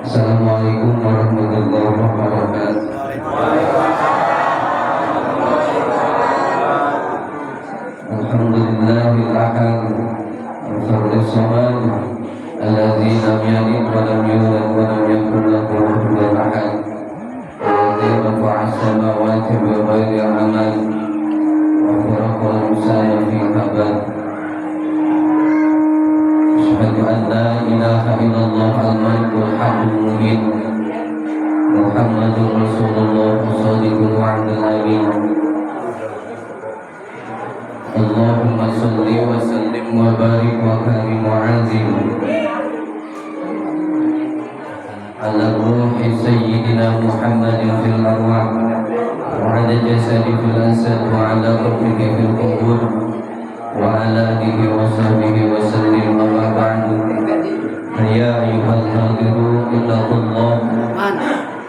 Assalamualaikum warahmatullahi wabarakatuh. Alhamdulillahil ahad al-fard as-samad alladzi lam yalid wa lam yulad wa lam yakul lahu kufuwan ahad alladzi rafa'a as-samawati bighairi 'amad wa khalaqa al-insana fi kabad. Asyhadu an la ilaha illallah al-malikul haqqul mubin Muhammadur Rasulullah shadiqul wa'dil amin. Allahumma salli wa sallim wa barik wa karim wa azim ala ruhi sayyidina Muhammadin fil arwah wa ala jasadi fil ansad wa ala qalbihi fil qubur wa ala alihi wa sahbihi wa sallim. Amma ba'du. Ya ayyuhal hadirun, ittaqullah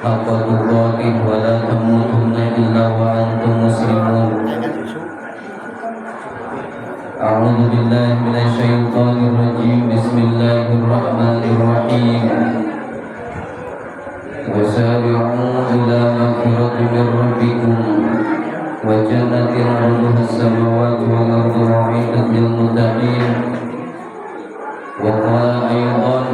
haqqa tuqatih wa la tamutunna illa wa antum muslimun. A'udzu billahi minasy syaithanir rajim. Bismillahirrahmanirrahim. Wasari'u ila maghfiratin min rabbikum wa jannatin 'arduha as-samawati wal ardu u'iddat lil muttaqin. Wa qala aydan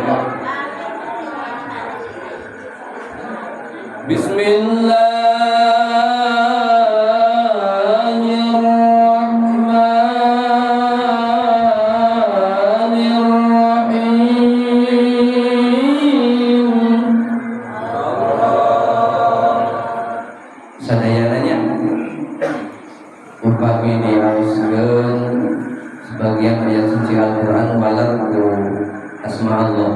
Bismillahirrahmanirrahim. Sadayananya upami diaoskeun sebagian ayat suci Al-Qur'an walar ku asma Allah.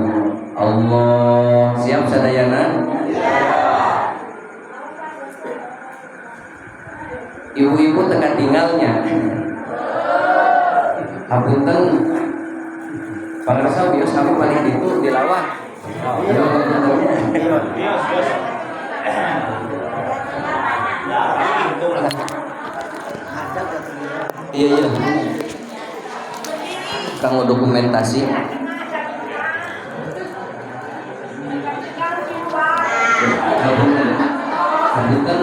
Allah siap sadayana? Ibu-ibu tekan tinggalnya. Hapunten, pangarsa bios kami paling ditu dilawan. Iya iya. Kanggo dokumentasi. Hapunten. Hapunten.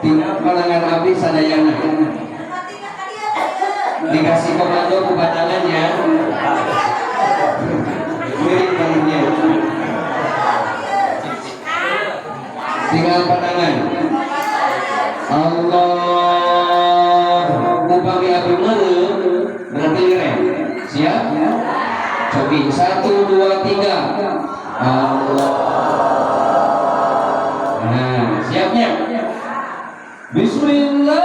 Tinggal kalangan abdi sadayana. Dikasih komando ku badangannya. Miring badannya. Tinggal pandangan. Allah upami abdi meuleuh berarti lireng. Siap? Cobi 1 2 3. Allah. Nah, siapnya? Bismillahirrahmanirrahim.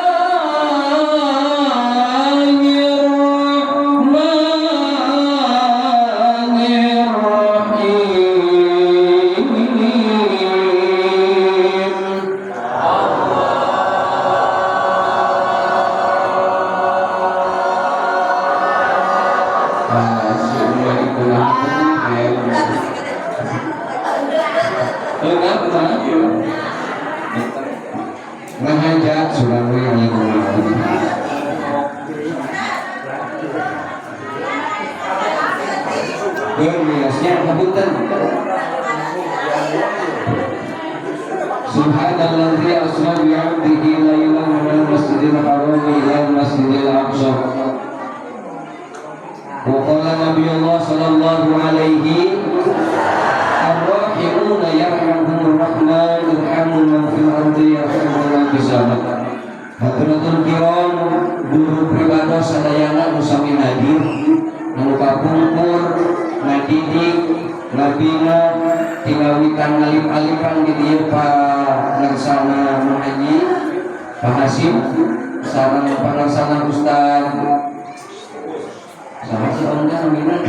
Ngajak surang we aya kumaha. Biasnya hapunten. Subhanalladzi asra bi 'abdihi lailan minal masjidil harami ilal masjidil aqsa. Wa qala Nabiyullah sallallahu alaihi ar-rahimuna yarhamuhumur rahman irhamu man fil ardi yarhamu man fis sama. Hadratul kiram guru pribados sadayana nu sami hadir nu kapungkur ngadidik ngabina tingawitan alif-alifan di dieu pangarsana Haji Pak Hasim sareng pangarsana Ustaz sama si Om namina.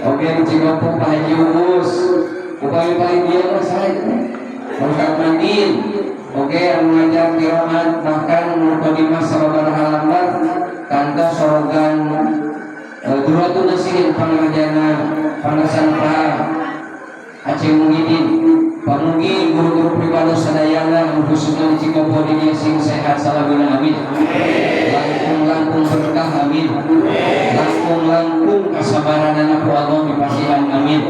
Oke, di Cikopo Pak Haji Uus upami paling dia mah saha Ustaz Mandin. Oke, anu ngajar qiraat bahkan mukadimah sababaraha lambar kantos sorogan Durratun Nasihin pangrajana pangasan Pak Aceh Mungidin, pamugi guru-guru pribados sadayana khususnya di Cikopo di dieu sing sehat salawina, amin. Langkung-langkung berkah, amin. Langkung-langkung kasabaran ku Allah dipasihan, amin.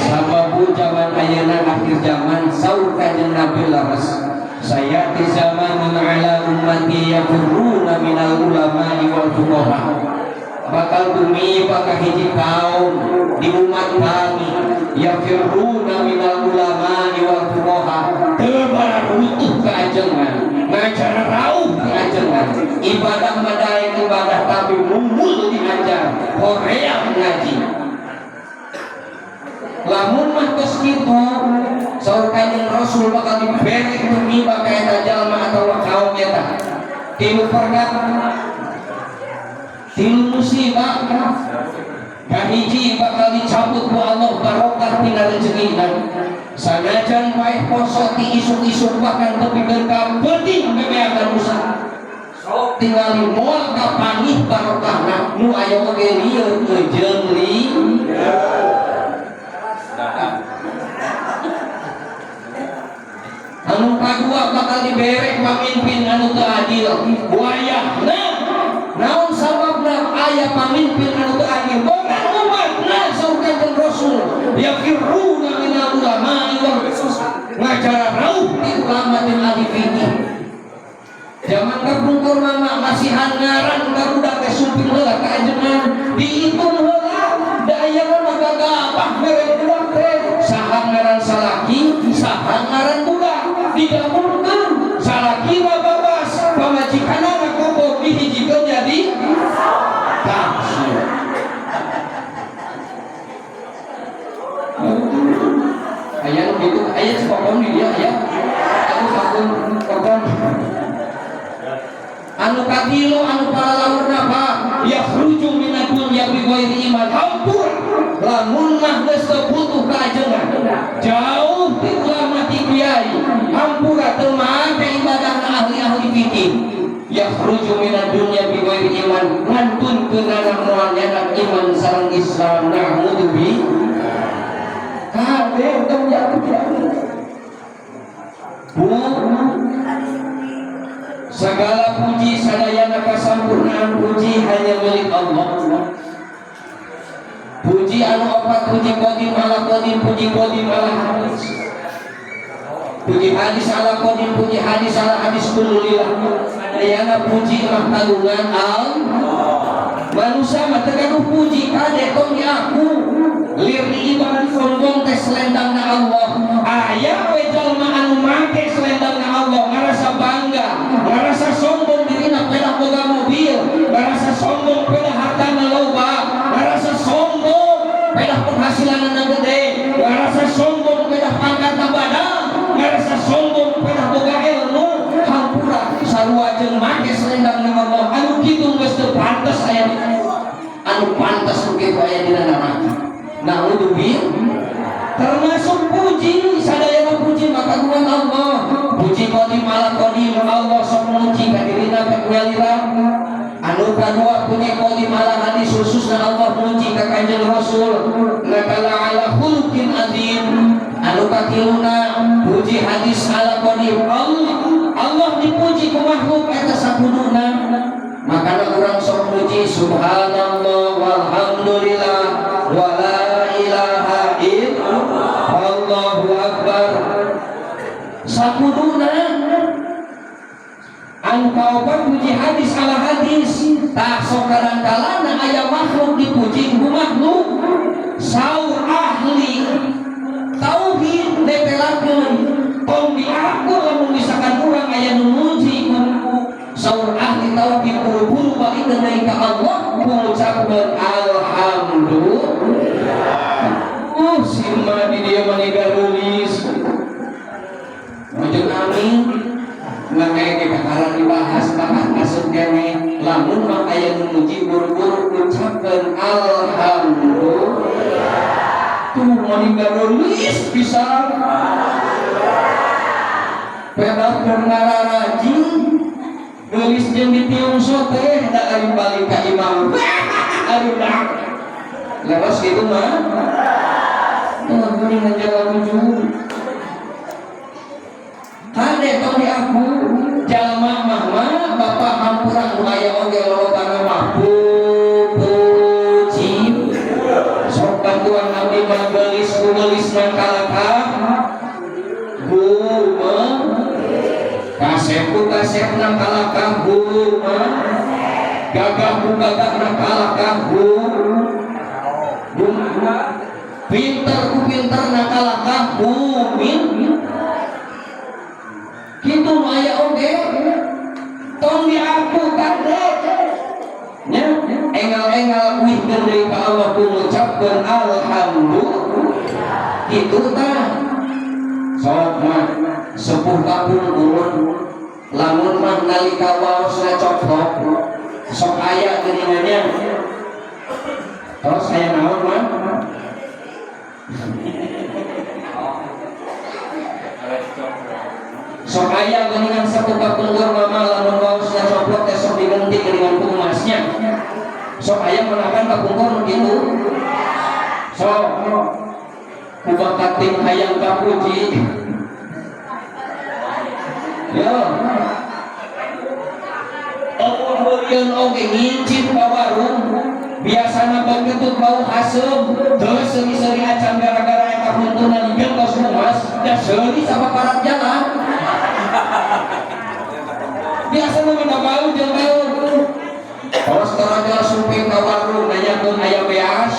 Sababu zaman ayeuna akhir zaman, saur Kanjeng Nabi laras, sayati zamanun ala ummati yafirruna minal ulama'i wal fuqaha. Bakal bumi bakal hiji kaum di umat kami, yafirruna minal ulama wal fuqaha, teu bararutuh ka ajengan, ngajar rauh di ajengan, ibadah madaeng ibadah tapi mumbul diajar hoream ngaji. Lamun mah tos kitu, saur Kanjeng Rasul, bakal dibere tumiba ka eta jalma atawa kaum eta tilu perkara, tilu musibah. Kahiji, bakal dicabut ku Allah barokah tina rezekina, sanajan paeh poso ti isuk-isuk bahkan tepikeun ka peuting bebeakan usaha, sok tingali moal kapanggih barokahna. Nu aya oge lieur jeung li. Anu kadua, bakal dibere pamimpin anu teu adil. Wayahna naon sababna aya pamimpin anu teu adil? Boga umatna, saur Kanjeng Rasul, yafirruna minal ulama wal ngajar rauh di ulama jeung ahli fikih. Zaman kapungkur mama masihan ngaran ka budak teh sumping heula ka ajengan, dihitung heula. Da aya mah gagabah mere budak teh, saha ngaran salaki, saha ngaran budak, digabungkeun. Salaki mah babas, pamajikanna ngakobok, dihijikeun jadi tafsir. Aya nu kitu, aya si Kokom di dia aya. Aku sampun Kokom. Anu katilu, anu paralaurna, Pak, yakhruju minad dunya bi ghairi iman. Hampura, lamun mah geus teu butuh ka ajengan, jauh ti ulama ti kiai, hampura, teu make ibadahna ahli-ahli fikih. Yakhruju minad dunya bi ghairi iman, ngantunkeunana moal nyanak iman sareng Islam, na'udzubillah. Kade tong jatuh. Bu, segala puji sadayana kasampurnaan puji hanya milik Allah. Puji anu opat, puji qadim ala qadim, puji qadim ala hadis, puji hadis ala qadim, puji hadis ala hadis, kululillah. Sadayana puji mah kagungan Allah. Manusia mah teu gaduh puji. Kade tong diaku lir di ibadah sombong teh selendangna Allah. Aya we jalma anu make selendangna Allah, ngarasa bangga, ngarasa sombong dirina pedah boga mobil, ngarasa sombong pedah hartana loba, ngarasa sombong pedah penghasilanna gede, ngarasa sombong pedah pangkatna badan, ngarasa sombong pedah boga ilmu. Hampura, sarua jeung make selendangna Allah. Anu kitu geus teu pantes aya di, anu pantes nu kitu aya dina neraka, na'udzubillah. Termasuk puji sadayana puji maka kagungan Allah. Puji qadim ala qadim, Allah sok muji ka dirina ka. Anu kadua, puji qadim ala hadis, khususna Allah muji ka Kanjeng Rasul, nakala ala khuluqin azim. Anu katiluna, puji hadis ala qadim, Allah Allah dipuji ku makhluk, eta sakuduna. Makana urang sok muji subhanallah walhamdulillah wala ilaha illallah Allahu akbar, sakuduna. Anu kaopat, puji hadis ala hadis. Tak sok kadang-kalana aya makhluk dipuji ku makhluk. Saur ahli tauhid, netelakeun, tong diaku lamun misalkan urang aya nu muji ku. Saur ahli tauhid, buru-buru balikeun deui ka Allah, ngucapkeun alhamdulillah. Sima di dia mah garulis. Ujung amin. Nggak kayak kakaran dibahas bahas asup kene. Lamun mah aya nu muji, buru-buru ucapkeun alhamdulillah. Tuh mani garulis bisa. Pedah keur ngararaji geulis jeung ditiung sote da ari balik ka imam. Arudak. Lepas gitu mah. Tuh, geuning jalan ujung. Kade tong diaku jalma mah mah bapak hampura nu aya oge lolobana mah puji. Sok bantuan abdi mah geulis ku geulis na kalakah gume, kasep ku kasep na kalakah gume, gagah ku gagah na kalakah gume, pinter ku pinter na kalakah gumin. Kitu nu aya oge, tong diaku kade nya. Engal-engal uihkeun deui ka Allah ku ngucapkeun alhamdulillah kitu tah. Sok mah sepuh kapungkur lamun mah nalika waosna coplok sok aya geuningannya. Terus aya naon mah? Sok aya geuningan sepuh kapungkur mama lamun waosna coplok teh sok diganti geuningan ku emasnya. Sok aya menakan kapungkur nu kitu. Sok kubakating hayang kapuji. Yo. Allah beureun oge ngincit ka warung biasana begitu bau haseum teu seuri-seuri acan gara-gara eta huntuna digentos emas da seuri sapaparat jalan. Biasana mah bau jeung bau. Terus taraja sumping ka warung nanyakeun aya beas,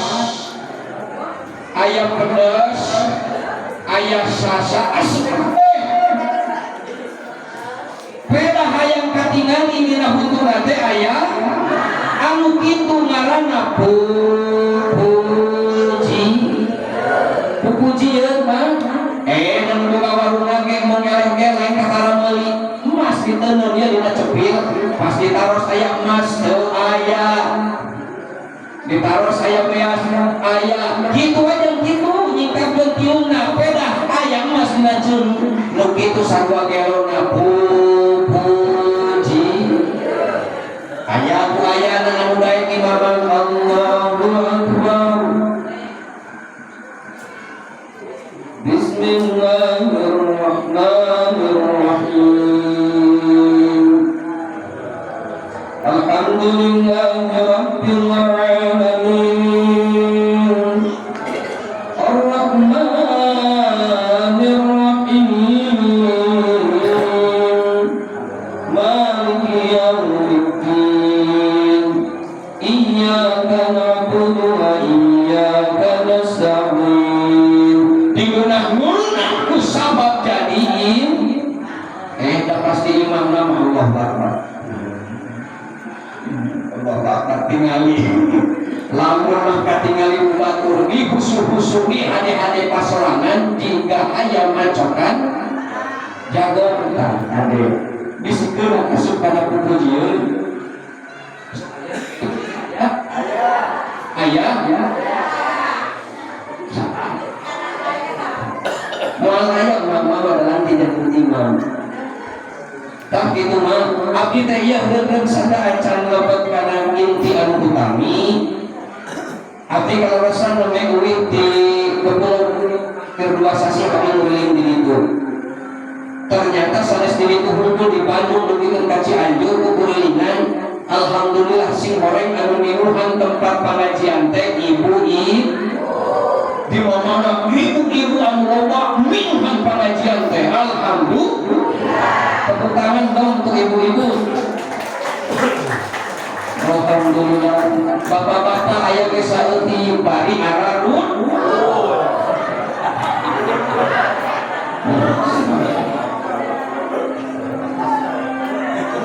ayam pedas, ayam sasa asup. Beda hayang katingali dina huntuna teh aya anu kitu ngaranna puji. Pupujieun mah dan boga warungna ge mengeleng-geleng kakara meuli emas diteundeun ieu dina cepil, pas ditaros aya emas teu aya, ditaros aya beas aya. Kitu aja kitu nyingkapkeun tiungna pedah aya emas dina ceun nu kitu sarua gelona puji. Aya ku ayana anu daek imaman Allahu Akbar. Bismillahirrahmanirrahim. Alhamdulillahi rabbil alamin. Arrahmanir rahim. Maliki yaumiddin. Iyyaka na'budu wa iyyaka nasta'in. Digeunah-geunah ku sabab jadi dah pasti imam nama Allah Akbar. Allah Akbar tingali. Lamun mah katingali batur di husu-husu di hade-hade pasorangan jika hayam macokan jago tah hade disikeun asup kana pupujieun. Aya moal aya mah mah tidak imam. Tah kitu mah abdi teh ieu heureun sada acan lebet kana inti anu utami. Abdi kaleresan nembe uih di kebun kedua sasi abdi nguliling di ditu. Ternyata sanes di ditu hungkul di Bandung dugikeun ka Cianjur kukurilingan. Alhamdulillah sing horeng anu miruhan tempat pengajian teh ibu-ibu. Di mana ibu-ibu anu loba minuhan pengajian teh. Alhamdulillah. Tepuk tangan dong untuk ibu-ibu. Alhamdulillah. Bapak-bapak aya ge saeutik bari ararun.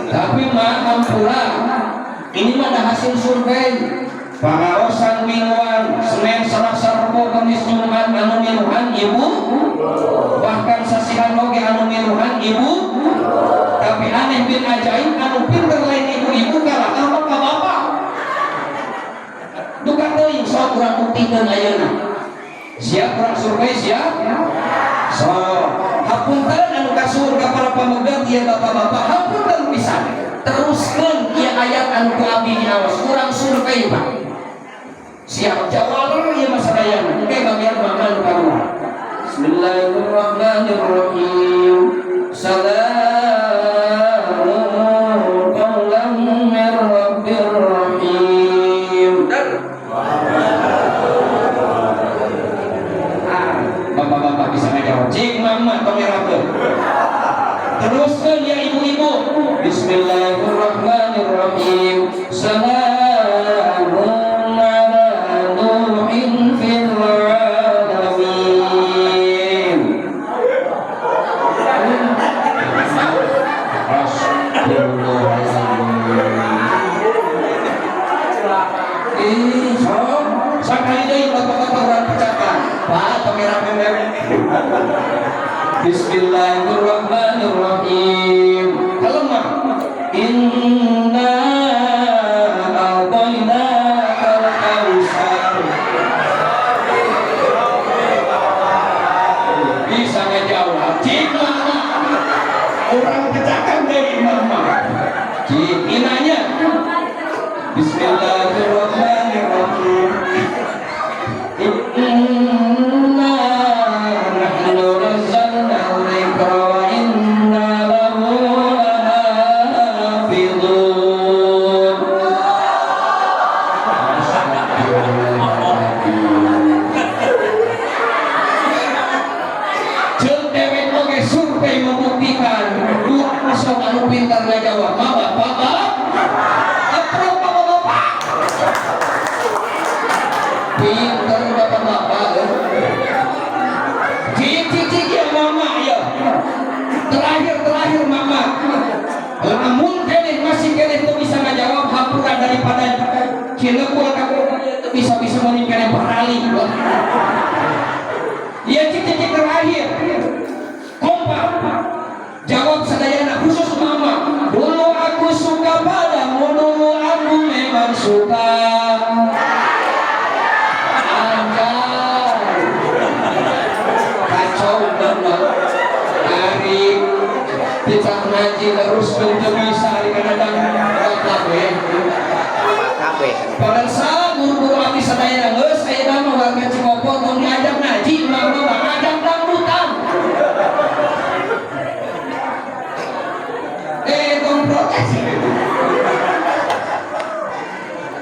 Tapi mah hampura ini mah ada hasil survei. Pangaosan mingguan Senin, Selasa, Rabu, Kamis, Jumat anu miluhan ibu, bahkan sasihan oge anu miluhan ibu. Tapi aneh bin ajaib anu pinter lain ibu-ibu kalah ka bapak. Duka teuing sok urang buktikeun ayeuna. Siap urang survei siap? So, hapunten anu kasuhun ka para pamegat ieu bapak-bapak, hapunten pisan. Teruskeun ieu ayat anu ku abdi diaos, urang survei Pak. Siap jawab ieu mah sadayana. Engke bagian mama nu kadua. Bismillahirrahmanirrahim. Salamun qawlan min rabbir rahim. Bapak-bapak bisa ngajawab. Cik mama tong ngerakeun. Teruskan ya ibu-ibu. Bismillahirrahmanirrahim. Salamun ala Nuhin fil alamin. Astagfirullahaladzim. Ih, sok sakali deui bapak-bapak urang pecakan. Pak, tong ngerakeun. Bismillahirrahmanirrahim. Kalemah. Inna a'tainakal kautsar. Bisa ngejawab. Cik mama. Orang pecakan dari mama. Cik inanya. Bismillahirrahmanirrahim. Inna nahnu nazzalna dzikra wa inna lahu lahafizun. Astagfirullahaladzim. Ceuk dewek oge survei membuktikan dua kosong anu pintar ngajawab mah bapak aprok bapak-bapak pintar bapak-bapak cik cik cik ya mama ya terakhir terakhir mama lamun keneh masih keneh tuh bisa ngajawab hampura daripada cilebur itu bisa bisa mending keneh parali ya cik cik cik terakhir kompak jawab sadayana khusus mama. Dulu aku suka padamu, dulu aku memang suka. Anjay, kacau banget. Hari kita ngaji terus teu bisa hari kadang kabeh. Kabeh. Pada guru-guru abdi sadayana geus ayeuna mah warga Cikopo tong diajak ngaji mama mah ngajak dangdutan. Tong protes.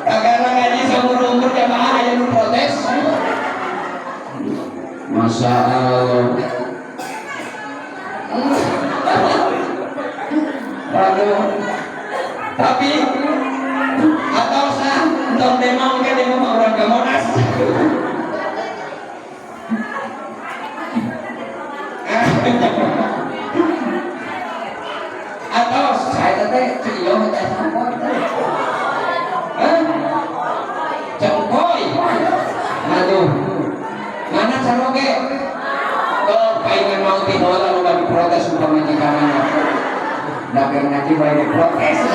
Kagak ngaji seumur-umur jamaah aya nu protes. Masya Allah. Aduh. Tapi atau sah tong demo ke demo mah urang ka Monas. Atau saya teh ceu teh sampot teh. Hah? Cengkoy. Aduh. Mana caroge? Oh, paingan mau ti heula loba diprotes ku pamajikanana. Da keur ngaji bae diprotes.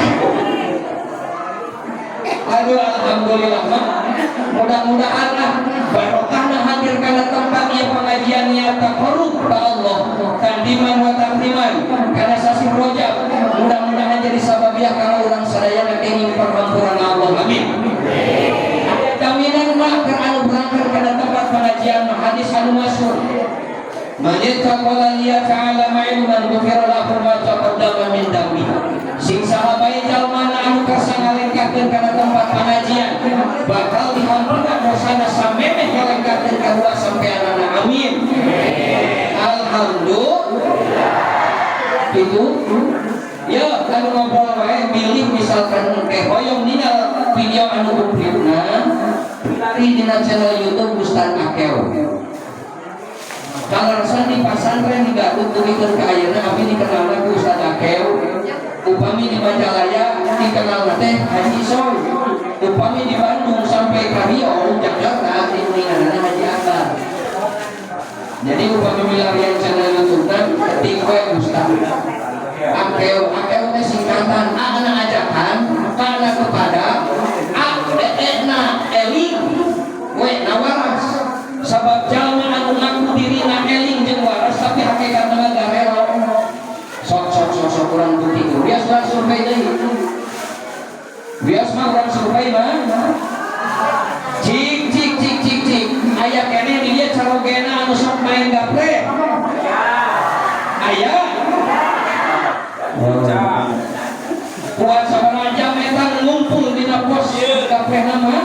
Aduh, alhamdulillah mah. Mudah-mudahan lah barokahna hadir kana tempat ieu pengajian nya taqarrub ka Allah, tandiman wa takriman kana sasih Rajab. Mudah-mudahan jadi sababiah kana urang sadayana kenging perhampuran Allah. Amin. Ada jaminan mah keur anu berangkat kana tempat pengajian mah hadis anu masyhur. Man ittaqala liyata'allama ilman ghufira lahu ma taqaddama min dzambi. Sing saha bae jalma anu kersa ngalengkahkeun kana tempat pengajian bakal dihampura dosana samemeh ngalengkahkeun ka dua sampeanana. Amin. Alhamdulillah. Itu ya anu ngobrol wae bilih misalkan engke hoyong ningal video anu kumplitna pilari dina channel YouTube Ustaz Akew. Kaleresan di pasantren di Garut dugikeun ka ayeuna abdi dikenalna ku Ustaz Akew. Upami di Majalaya dikenalna teh Haji Soy. Upami di Bandung sampai ka Riau Jakarta diuninganana Haji Akbar. Jadi upami milarian channel YouTube-na ketik we Ustaz Akew. Akew teh singkatan A na ajakan, K na kepada, A E na eling, W na waras. Sabab jalma anu ngaku dirina eling jeung waras tapi hakikatna mah garelo. Sok sok sok sok urang bukti. Bias urang survei deui. Bias mah urang survei mah. Cik main gaple? Aya. Kuat sabaraha jam eta ngumpul dina pos gaple nama?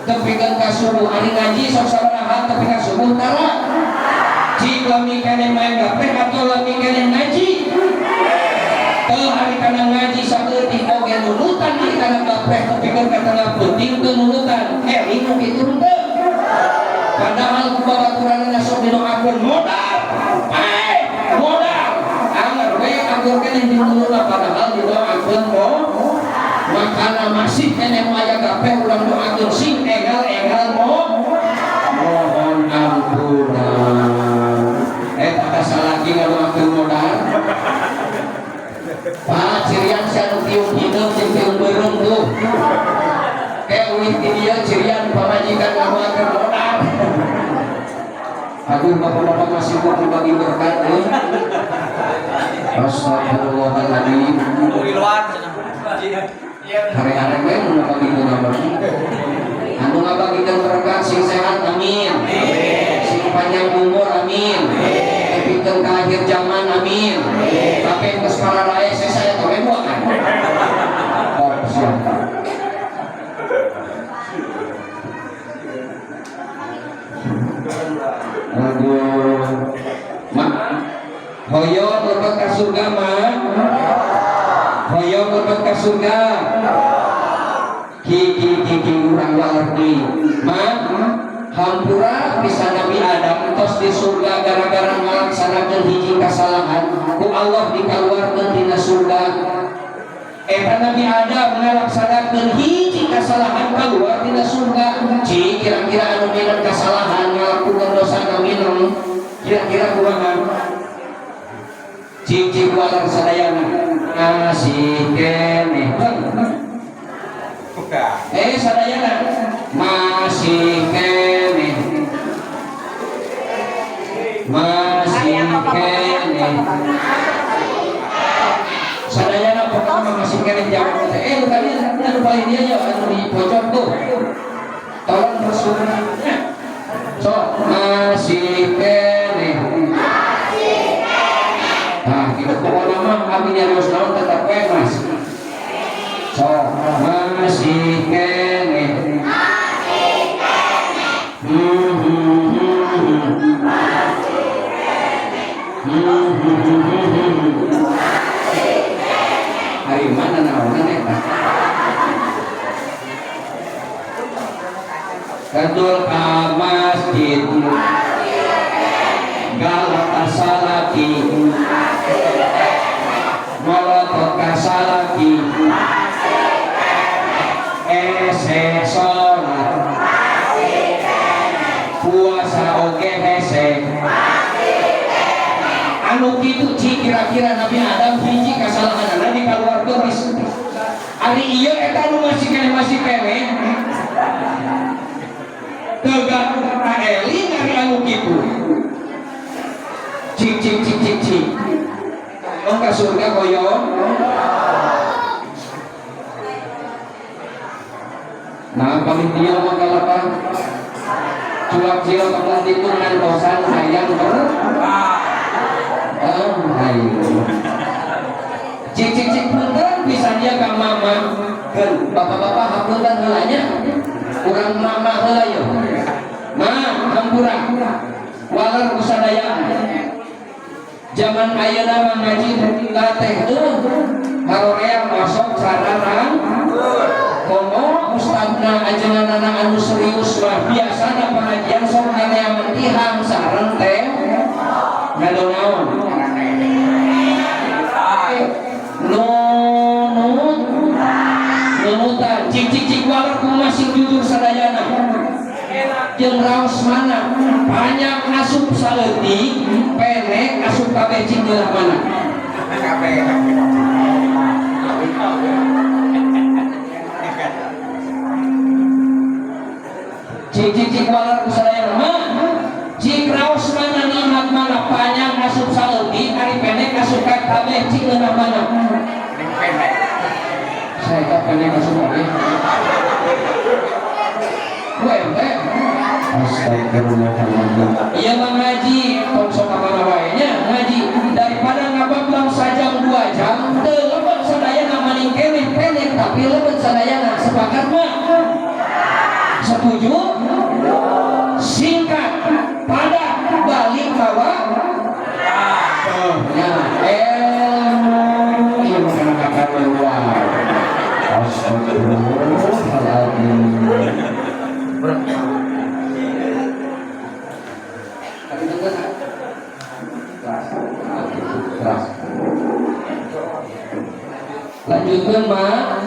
Tepikeun ka subuh ari ngaji sok sabaraha tepi ka subuh tara. Cik lami keneh main gaple atau lami keneh ngaji? Teu ari kana ngaji saeutik oge nunutan ari kana gaple tepikeun ka tengah peuting teu nunutan. Eling nu kitu henteu. Padahal ku babaturanna sok didoakeun modal. Paeh, modal. Anger we agur keneh dinuluna padahal didoakeun mo. Makana masih keneh nu aya gaple urang doakeun sing engal-engal mo. Mohon ampunan. Eta kasalaki ngadoakeun modal. Pak cirian sia nu tiung hideung jeung tiung beureum tuh. Ke uih di dieu cirian pamajikan ngadoakeun modal. Aduh bapak-bapak masih mau berbagi berkat euy. Astagfirullahaladzim. Hare-hare we nu ngabagikeun berkat. Anu ngabagikeun berkat sing sehat amin. Sing panjang umur amin. Tepikeun ka akhir zaman amin. Tapi geus pararae saya teh moal. Oh siap. Aduh, mak, hoyong lebet ka surga mak, hoyong lebet ka surga. Ki ki ki ki urang waler deui, mak, hampura bisa Nabi Adam tos di surga gara-gara ngalaksanakeun hiji kasalahan, ku Allah dikaluarkeun tina surga. Eta Nabi Adam ngalaksanakeun hiji kasalahan keluar tina surga. Ci kira-kira anu minang kasalahan ngalakukeun dosa anu minang kira-kira kumaha? Cik cik walar sadayana masih keneh. Sadayana masih keneh. Masih keneh. Sadayana pokoknya masih keneh jawab teh. Lu tadi anu paling dia ya anu di pojok tuh. Tolong bersuara. So, masih keneh. Nah, gitu pokoknya mah abi nyarios naon tetep we mas. So, masih keneh. Hari mana naonan eta? Kedul ka masjid. Galak salaki. Molotot ka salaki. Ese sholat. Puasa oge hese. Anu kitu ci kira-kira Nabi Adam hiji kasalahanana dikaluarkeun di ari ieu eta anu masih keneh teu gaduh eling ari anu kitu. Cik cik cik cik cik. Tong ka surga koyo. Nah, paling dia mah kalapa cuak cilok kabelah ditu ngantosan hayang ber. Oh, ayo. Cik cik cik punten bisa dia ka mama. Keun bapak-bapak hapunten heula nya. Urang mama heula yeuh. Ma, hampura. Waler ku sadayana. Zaman ayeuna mah ngaji teh heuh. Haroream masuk cararang. Komo ustadna ajenganana anu serius mah biasana pengajian sok nganeangan tihang sareng teh ngadonaon. Nunut nunutan cik cik cik waler kumaha sing jujur sadayana jeung raos mana banyak asup saeutik pendek asup kabeh cing gelah mana kabeh. Cik cik cik waler ku sadayana mah cik raos mana nikmat mana panjang asup saeutik ari pendek asup ka kabeh cing gelah mana pendek. Saya ka pendek asup kabeh. Weh, weh. Astagfirullahaladzim. Iya mah ngaji, tong sok ka mana wae nya ngaji daripada ngabablang sajam 2 jam teu lebet sadayana maning keneh pendek tapi lebet sadayana sepakat mah? Setuju? Singkat, padat, balik mawa ya ilmu ieu mah kana luar. Astagfirullahaladzim. Tadi tunggu kan? Keras. Keras. Lanjutkan, Mak.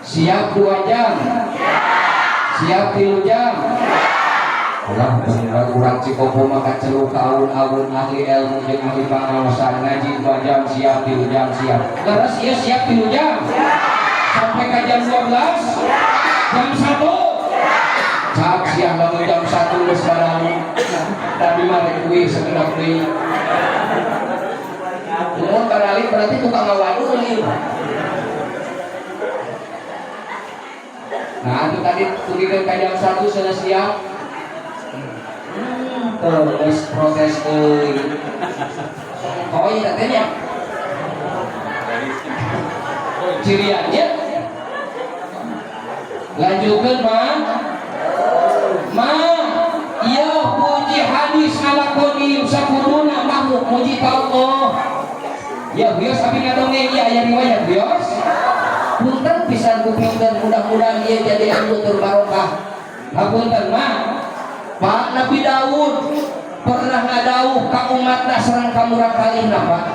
Siap 2 jam. Siap 3 jam. Allah bener urang Cikopo maka celuk ka alun-alun ahli ilmu jeung ahli pangaosan ngaji 2 jam siap 3 jam siap. Leres ieu siap 3 jam. Sampai ka jam 12? Jam 1? Cak siang lamun jam 1 geus baramu. Tadi mah rek kuih sekedap deui. Mun baralik berarti tukang ngawadul ieu. Nah, itu tadi tugikeun ka jam 1 cenah siang. Terus protes euy. Oh iya teh nya. Ciriannya. Lanjutkeun, Ma. Ma, ieu puji hadis ala qadim sakuduna makhluk muji ka Allah. Ya bios abi ngadongeng ieu aya riwayat bios. Punten pisan ku punten mudah-mudahan ieu jadi ilmu tur barokah. Hapunten, Ma. Pak Nabi Daud pernah ngadauh ka umatna sareng ka murangkalihna, Pak.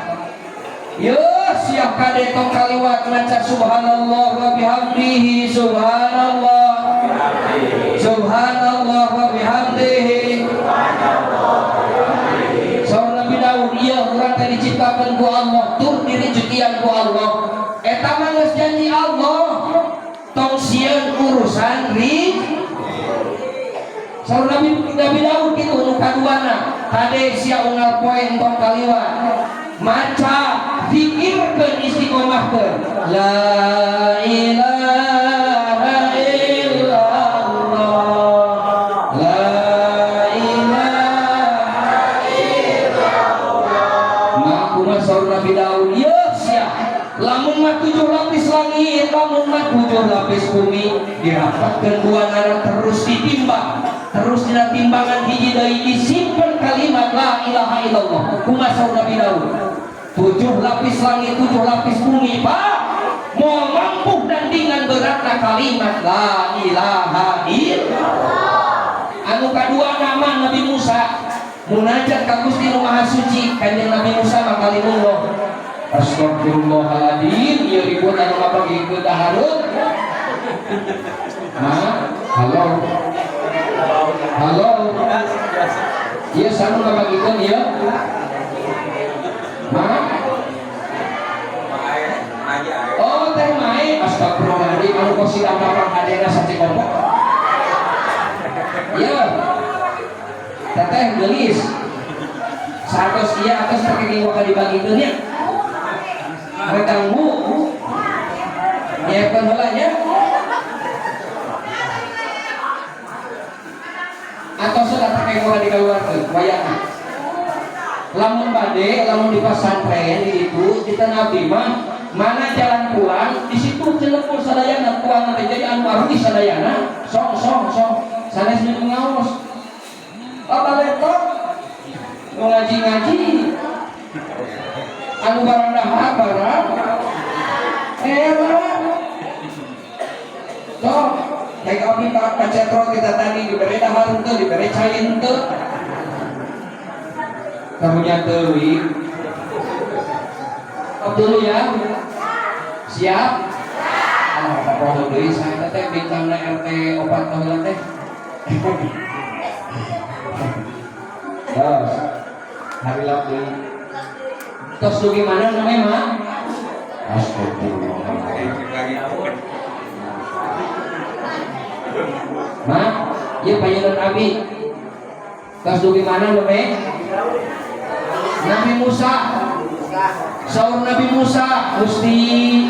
Yeuh siap kade tong kaliwat maca subhanallah wa bihamdihi subhanallah. Subhanallah wa bihamdihi. Saur Nabi Daud ieu urang teh diciptakeun ku Allah tur direjekian ku Allah. Eta mah geus janji Allah. Tong sieun urusan rizki. Saur Nabi Daud kitu nu kaduana kade sia unggal poe entong kaliwat maca zikirkeun istiqomahkeun la ilaha illallah la ilaha illallah. Mah kumaha saur Nabi Daud ieu sia lamun mah 7 lapis langit lamun mah 7 lapis bumi dirapatkeun dua nana terus ditimbang terus dina timbangan hiji deui disimpen kalimat la ilaha illallah. Kumaha saur Nabi Daud 7 lapis langit 7 lapis bumi Pak moal mampu dandingan beratna kalimat la ilaha illallah. Anu kadua nama Nabi Musa munajat ka Gusti Nu Maha Suci kanjeng Nabi Musa mah kalimullah. Astagfirullahaladzim ieu ribut anu ngabagikeun dahareun. Ma, halo. Halo. Ieu sanu ngabagikeun ieu. Ma. Oh, teh mae astagfirullahaladzim anu kosidah mapang hadena sacikopo. Ieu. Teteh geulis. Satos ieu atos pake ngiwa ka dibagikeun nya. Retangmu. Nyiapkeun heula nya. Atau sudah pakai gua dikeluarkan wayahna. Lamun bade, lamun di pesantren di itu kita nabi mah mana jalan pulang di situ celepur sadayana pulang nanti jadi anu arti sadayana song song song sanes nu ngaos. Apa laptop nu ngaji-ngaji anu barang dahar barang era sok kayak abdi Pak Pacetro kita tadi diberi dahar henteu diberi cai henteu karunya teuing. Stop dulu ya. Siap? Ah, apa deui saya teh bintangna RT 4 baheula teh. Terus hari lap deui. Tos dugi mana namanya, Mak? Astagfirullah. Ma, ieu payeunan abi. Tos dugi mana namanya? Nabi Musa. Saur Nabi Musa, Gusti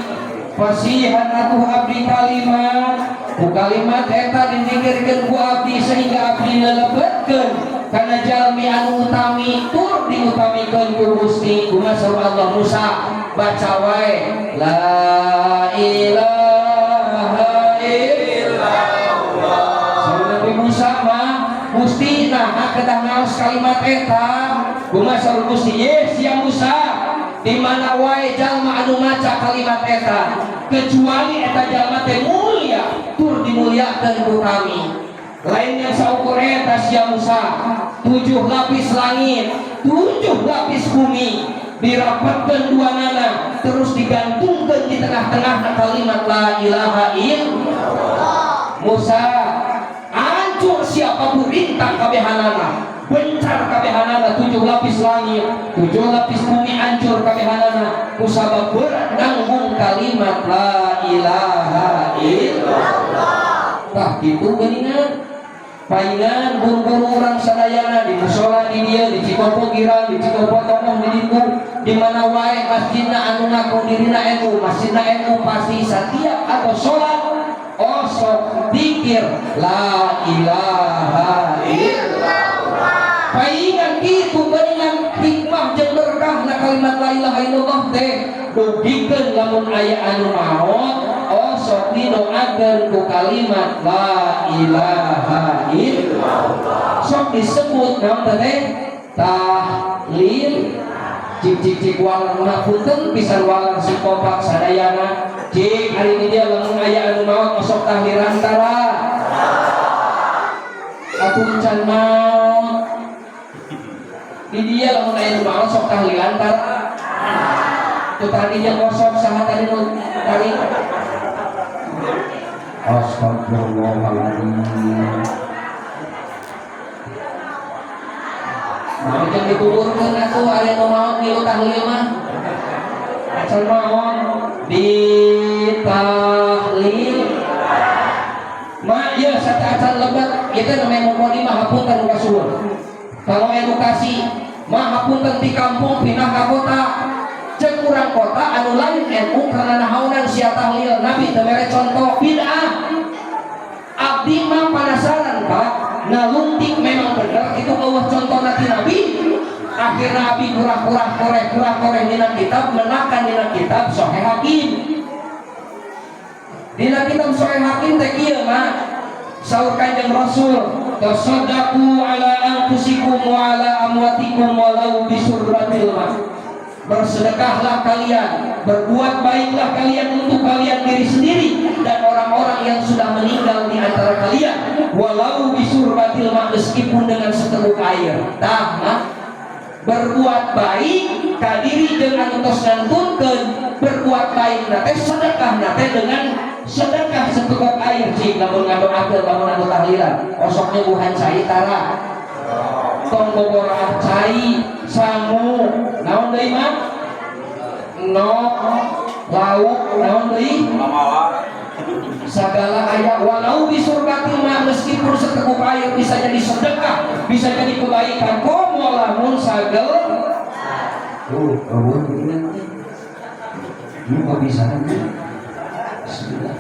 pasihan atuh abdi kalimat. Ku kalimat eta dizikirkeun ku abdi sehingga abdi lelebetkeun kana jalmi anu utami tur diutamikeun ku Gusti. Kumaha saur Allah? Musa, baca wae la ilaha illallah. Saur Nabi Musa mah, Gusti, nah kedah ngaos kalimat eta? Kumaha saur Gusti? Ye sia Musa, di mana wae jalma anu maca kalimat eta, kecuali eta jalma teh mulia tur dimuliakeun ku kami. Lain yang saukur eta sia Musa, tujuh lapis langit, tujuh lapis bumi dirapatkan dua nana, terus digantungkan di tengah-tengah kalimat la ilaha illallah. Musa, hancur siapapun rintang kabehanana, bencar kabehanana, tujuh lapis langit, tujuh lapis bumi hancur kabehanana kusabab berat nanggung kalimat la ilaha illallah. Tah kitu geuningan. Paingan guru-guru urang sadayana di musola di dieu, di Cikopo Girang, di Cikopo Tomoh, di ditu, di mana wae masjidna anu ngaku dirina NU, masjidna NU, pasti setiap atau sholat osok dikir la ilaha illallah. Paingan kitu geuningan hikmah jeung berkahna kalimat la ilaha illallah teh. Dugikeun lamun aya anu maot, osok didoakeun ku kalimat la ilaha illallah, sok disebut naon teh, tahlil. Cik cik cik, waler mah punten pisan, waler si kompak sadayana. Cik, hari ini dia lamun aya anu maot osok tahlilan tara? Atuh can maot. Di dia lamun aya nu maot sok tahlilan tara? Tuh tadi dia kosong, saha tadi nu tadi? Astagfirullahaladzim. Mau yang dikuburkan atuh, aya nu maot ngilu tahlil mah. Acan maot di tahlil. Ma ya satu acan lebat itu namanya mukadimah, hapunten nu kasuhun. Kalau edukasi mah hapunten, di kampung pindah ke kota, cek urang kota anu lain NU, karena nahaonan sia tahlil, Nabi teu mere contoh, bid'ah. Abdi mah penasaran, Pak, naluntik memang bener itu eueuh contoh ti Nabi. Akhirnya abdi kurah-kurah koreh kurah koreh dina kitab, menakan dina kitab Sahih Hakim. Dina kitab Sahih Hakim teh kieu mah, saur Kanjeng Rasul, tasaddaqu ala anfusikum wa ala amwatikum walau bisurbatil ma. Bersedekahlah kalian, berbuat baiklah kalian untuk kalian diri sendiri dan orang-orang yang sudah meninggal di antara kalian, walau bisurbatil ma, meskipun dengan seteguk air. Tah mah berbuat baik ka diri dengan tos ngantunkeun, berbuat baik na teh sedekah na teh dengan sedekah seteguk air. Cik, lamun ngadoakeun, lamun anu tahlilan osok nyuguhan cai tara? Tong boboraah cai, sangu, naon deui mah, nok lauk, naon deui, segala aya. Walau bisurbatil ma, meskipun seteguk air bisa jadi sedekah, bisa jadi kebaikan, komo lamun sagel. Tuh eueuh geuningan teh. Ini kok bisa? Bismillah.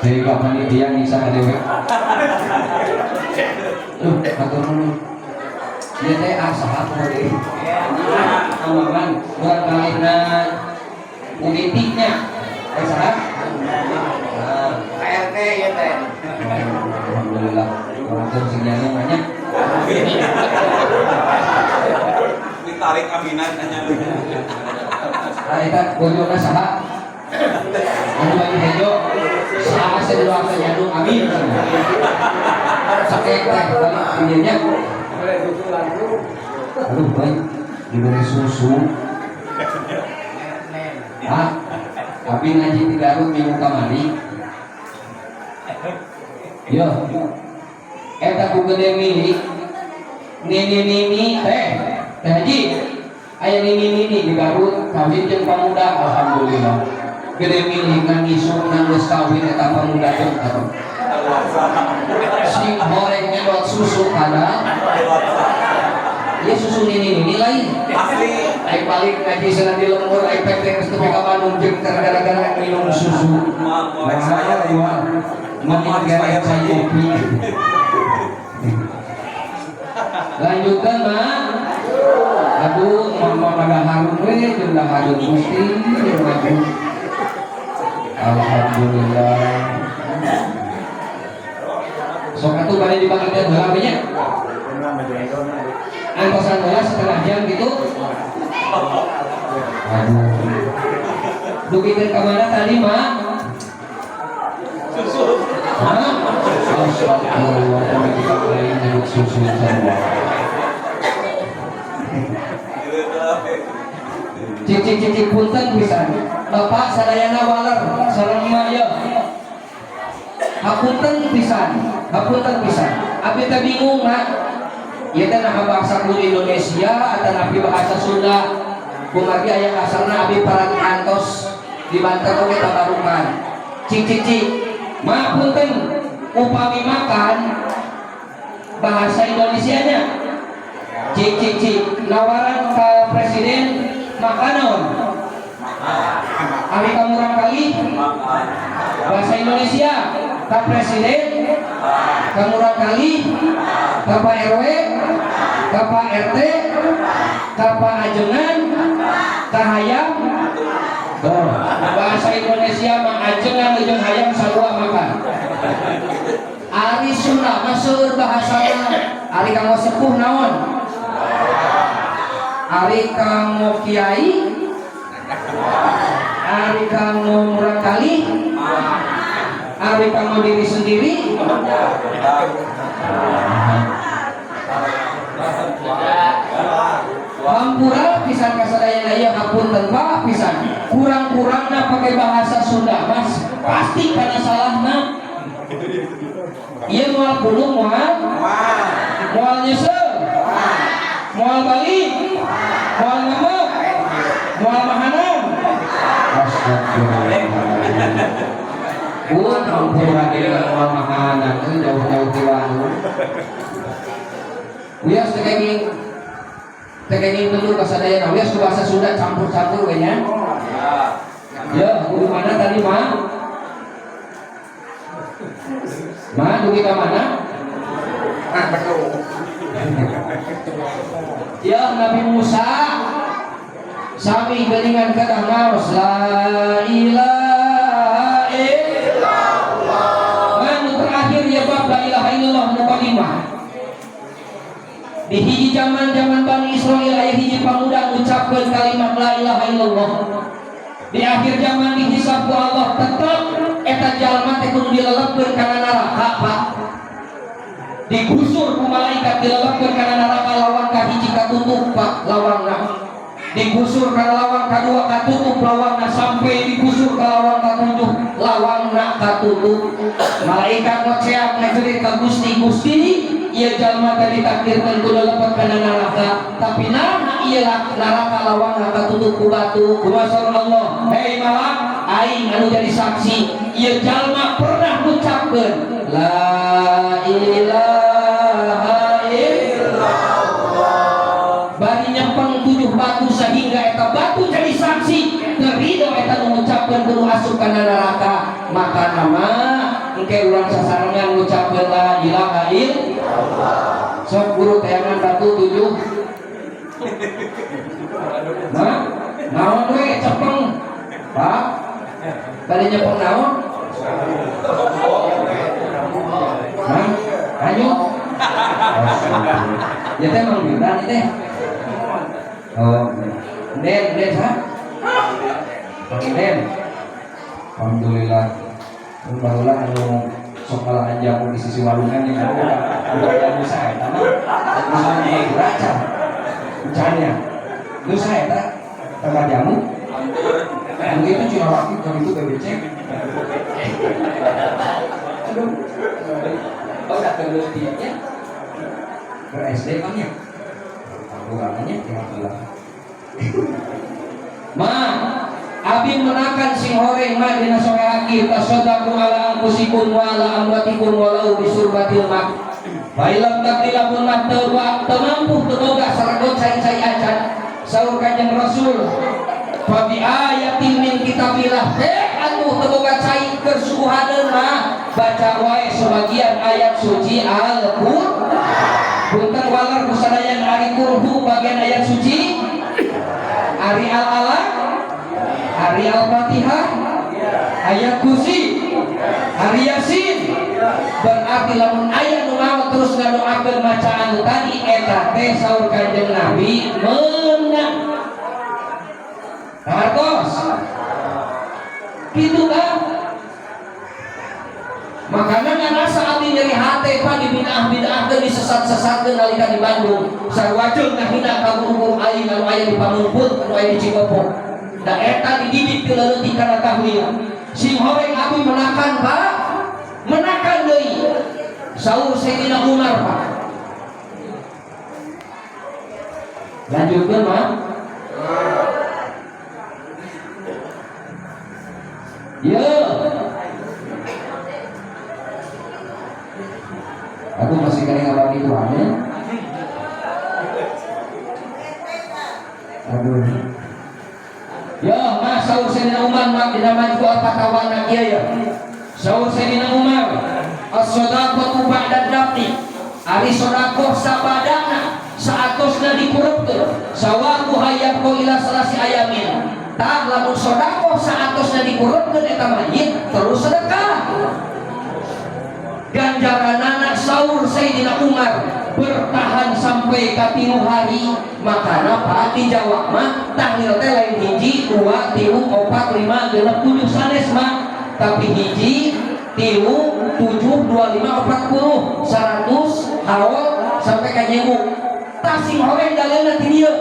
Dari Pak Panitia nyiksa ka dewek. Duh, hatur nuhun. Ieu teh saha kumaha deui? Amangan buat kalihna politiknya. Eh, saha? Nah, KRT ya teh. Alhamdulillah. Orang tuh sing banyak. Ditarik aminan hanya. Nah, eta bojona saha? Anu bagi hejo, saha sih doakeun nyadung amin. Sakek teh balik dieu nya. Aduh, baik diberi susu. Ah, tapi ngaji di Garut minggu kamari. Yo, eta ku gede milik nini nini teh teh haji, aya nini nini di Garut kawin jeung pamuda, alhamdulillah gede milik. Ngan isuk nang geus kawin eta pamuda jeung atuh sing horeng nyedot susu kada. Ieu susu nini nini lain. Asli. Aing balik ngaji sana di lembur, aing pek teh geus tepi ka Bandung jeung gara-gara minum susu. Mau mau expired ya. Mau Mau expired expired kopi. Lanjutkan, Mak. Aduh, mama pada harum we, jeung harum Gusti, maju. Alhamdulillah. Sok atuh bade dibagikeun heula we nya. Antosan heula setengah jam gitu. Aduh. Dugikeun ka mana tadi, Mak? Susu. Hah? Astagfirullah, kita lain nyebut susu semua. Cik cik cik cik, punten pisan. Bapak sadayana waler sareng emak ye. Hapunten pisan, hapunten pisan. Abi teh bingung, Mak. Ieu teh naha bahasa kudu Indonesia atau nabi bahasa Sunda. Kumargi aya kasarna abi parantos di Banten oge tabarukan. Cik cik cik. Mak, punten, upami makan bahasa Indonesianya. Cik cik cik, nawaran ke presiden makan naon? Abi ka murangkalih bahasa Indonesia, ka presiden, ka murangkalih, ka Pak RW, ka Pak RT, ka Pak Ajengan, ka hayam. Tuh, bahasa Indonesia mah ajengan jeung hayam sarua makan. Ari Sunda mah seueur bahasana. Ari kanggo sepuh naon? Ari kanggo kiai? Ari kanggo murangkalih? Ari kanggo diri sendiri? Hampura pisan kasadayana ieu, hapunten Pak pisan. Kurang-kurangna pakai bahasa Sunda, Mas, pasti karena salahna. Ieu moal pulung, moal moal nyesel, moal balik, moal ngemek, moal mahanan. Astagfirullah. Pun hampura ieu moal mahanan euy, jauh-jauh ti warung. Wios teh kenging teh kenging dulu kasadayana, wios ku bahasa Sunda campur-campur we nya. Ya, kudu mana tadi, Ma? Ma, dugi ka mana? Nah, betul. Ya, Nabi Musa sami geningan kedah ngaos la ilaha illallah. Manu terakhir ya bab la ilaha illallah mukadimah. Di hiji zaman-zaman Bani Israel aya hiji pamuda ngucapkeun kalimat la ilaha illallah. Di akhir zaman dihisab ku Allah, tetep eta jalma teh kudu dilelepkeun kana neraka, Pak. Digusur ku malaikat dilelepkeun kana neraka, lawang kahiji katutup, Pak, lawangna. Digusur kana lawang kadua katutup lawangna, sampai digusur ka lawang katujuh lawangna katutup. Malaikat ngoceak ngajerit ka Gusti, Gusti, ieu jalma tadi ditakdirkeun kudu lepet kana neraka, tapi naha ieu neraka lawangna katutup ku batu? Kumaha Allah? Hei malak, aing anu jadi saksi, ieu jalma pernah ngucapkeun la ilaha illallah, bari nyempeng 7 batu sehingga eta batu jadi saksi terido eta nu ngucapkeun kudu asup kana neraka. Maka nama engke urang sasarengan ngucapkeun la ilaha illallah. Sok guru tayangan batu 7. Nah, naon we cepeng, Pak? Bari nyepeng naon? Hah? Hanyut? Ya teh Mang Wildan teh. Oh, Den, Den sa? Den. Alhamdulillah. Barulah anu sok kalangan jamu di sisi walungan yang ada udah jamu saya eta mah. Misalnya raca. Ucanya. Lu saya eta tambah jamu. Anu itu cuma waktu kalau itu BBC. Aduh. Oh, udah keletinya. Ke SD kan ya? Bukannya alhamdulillah. Ma, abi menakan sing horeng ma dina sore akir tasaddaqu ala anfusikum wa ala amwatikum walau bisurbatil ma. Fa in lam taqdir, lamun mah teu teu mampu, teu boga saragot cai-cai acan, saur Kanjeng Rasul, fa bi ayatin min kitabillah. Teh atuh teu boga cai keur suguhaneun mah baca wae sebagian ayat suci Al-Qur'an. Punten, waler ku sadayana, ari kurhu bagian ayat suci? Ari Al-Alaq? Ari Al-Fatihah? Ayat Kursi? Ari Yasin? Berarti lamun aya nu maot terus ngadoakeun maca anu tadi, eta teh saur Kanjeng Nabi meunang. Hartos gitu kan? Makanya ngarasa abdi nyeri hate, Pak, di bid'ah bid'ah teh disesat-sesatkeun. Nalika di Bandung sarua jeung ngahina ka guru-guru aing anu aya di Pamumput, anu aya di Cikopo. Da eta dididik ti leutik kana tahlil. Sing horeng abdi menakan, Pak, menakan deui. Saur Sayyidina Umar, Pak. Lanjutkeun mah. Ya. Aku masih kena ngabagi Tuhan ya. Aduh. Ya, mas, saur Sayyidina Umar mak dina Majmu' Al-Fatawa kieu ya. Saur Sayyidina Umar, as-shadaqatu ba'da dafni. Ari sedekah sabadana saatosna dikurepkeun, sawabuha yabqa ila salasi ayamin. Tah, lamun sedekah saatosna dikurepkeun eta mayit terus sedekah. Ganjaranana, saur Sayyidina Umar, bertahan sampai ka 3 hari. Makana, Pak, dijawab mah tahlil teh lain hiji, dua, tilu, opat, lima, genep, tujuh, sanes mah, tapi hiji, tilu, tujuh, 25, 40, 100, haul sampai ka nyewu. Tah, sing horeng dalilna ti dieu.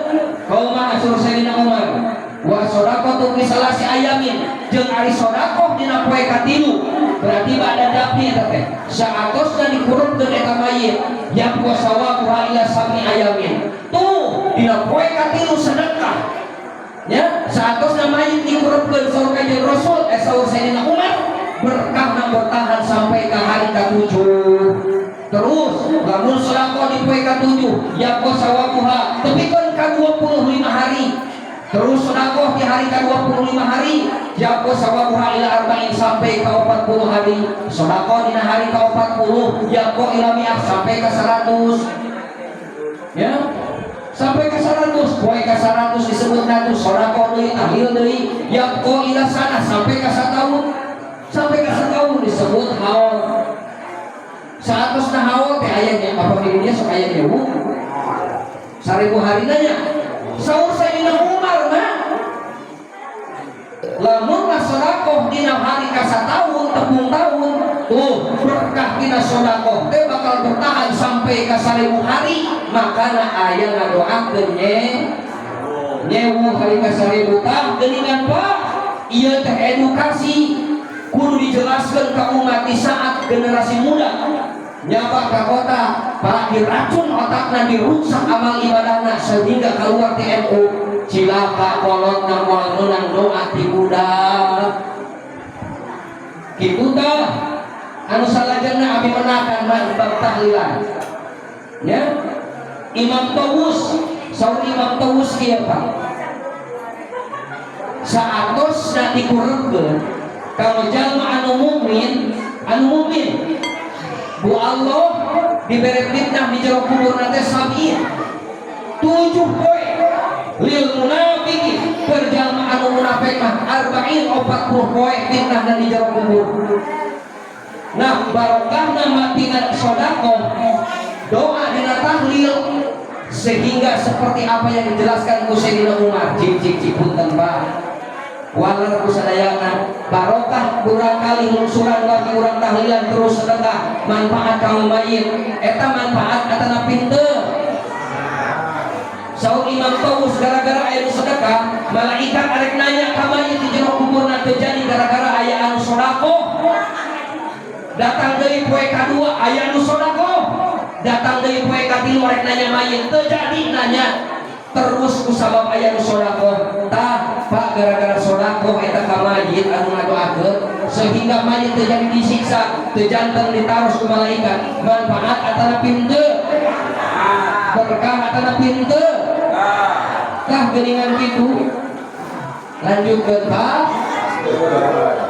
Kaum saur Sayyidina Umar, wa shadaqatu fi salasi ayamin, jeung ari sedekah dina poe katilu, berarti ba'da dafni eta teh, saatosna dikurupkeun eta mayit, yabqa sawabuha ila sab'i ayamin. Tuh, dina poe katilu sedekah ya saatosna mayit dikurupkeun, saur Kanjeng Rasul, saur Sayyidina Umar, berkahna bertahan sampai ke hari ke-7. Terus lamun sedekah di poe ke-7, yabqa sawabuha tepikeun ka 25 hari. Terus sedekah di hari ke-25 hari, yabqa sawabuha ila arba'in, sampai ke 40 hari. Sedekah dina hari ke-40, yabqa ila mi'ah, sampai ke 100 ya, sampai ke 100. Poe ke 100 disebut tuh sedekah deui, tahlil deui, yabqa ila sanah, sampai ke satahun. Sampai ke setahun disebut haul. Saatosna haul teh aya nya apa di dunia sok aya nyewu 1000 hari nanya. Saur Sayyidina Umar mah, lamun lah sedekah dina hari ka satahun, tepung tahun tuh, berkah dina sedekah teh bakal bertahan sampai ka 1000 hari. Makana aya ngadoakeun nyewu hari ka 1000. Tah, geuningan, Pak, ieu teh edukasi kudu dijelaskan ke umat. Di saat generasi muda nyaba ke kota, Pak, diracun otakna, dirusak amal ibadahna sehingga keluar TNU. Cilaka kolotna, moal meunang doa ti budak kitu. Tah, anu salajengna abi menakan mah bab tahlilan ya. Imam Tawus, saur Imam Tawus kieu, Pak, saatosna dikurepkeun, kalau jalma anu mukmin, anu mukmin bu Allah diberi fitnah di jero kubur teh sab'in, 7 poe. Lil munafiki, keur jalma anu munafik mah, arba'in, 40 poe fitnah di jero kubur. Nah, barokahna matina sedekah, doa dina tahlil, sehingga seperti apa yang dijelaskan ku Sayyidina Umar. Cik cik cik, punten, Pak, waler ku sadayana. Barokah kurang kali lungsuran bagi urang tahlilan terus sedekah, manfaat kaum mayit eta manfaat atana pinter. Saur Imam Tawus, gara-gara aya nu sedekah, malaikat arek nanya ka mayit di jero kuburna terjadi gara-gara aya anu sedekah. Datang deui poe kadua, aya anu sedekah. Datang deui poe katilu, arek nanya mayit terjadi nanya. Terus ku sabab aya nu sedekah. Tah, Pak, gara-gara sedekah eta ka mayit anu ngadoakeun sehingga mayit teu jadi disiksa, teu janten ditaros ku malaikat. Manfaat atanapi henteu? Berkah atanapi henteu? Tah geuningan kitu. Lanjutkeun, Pak.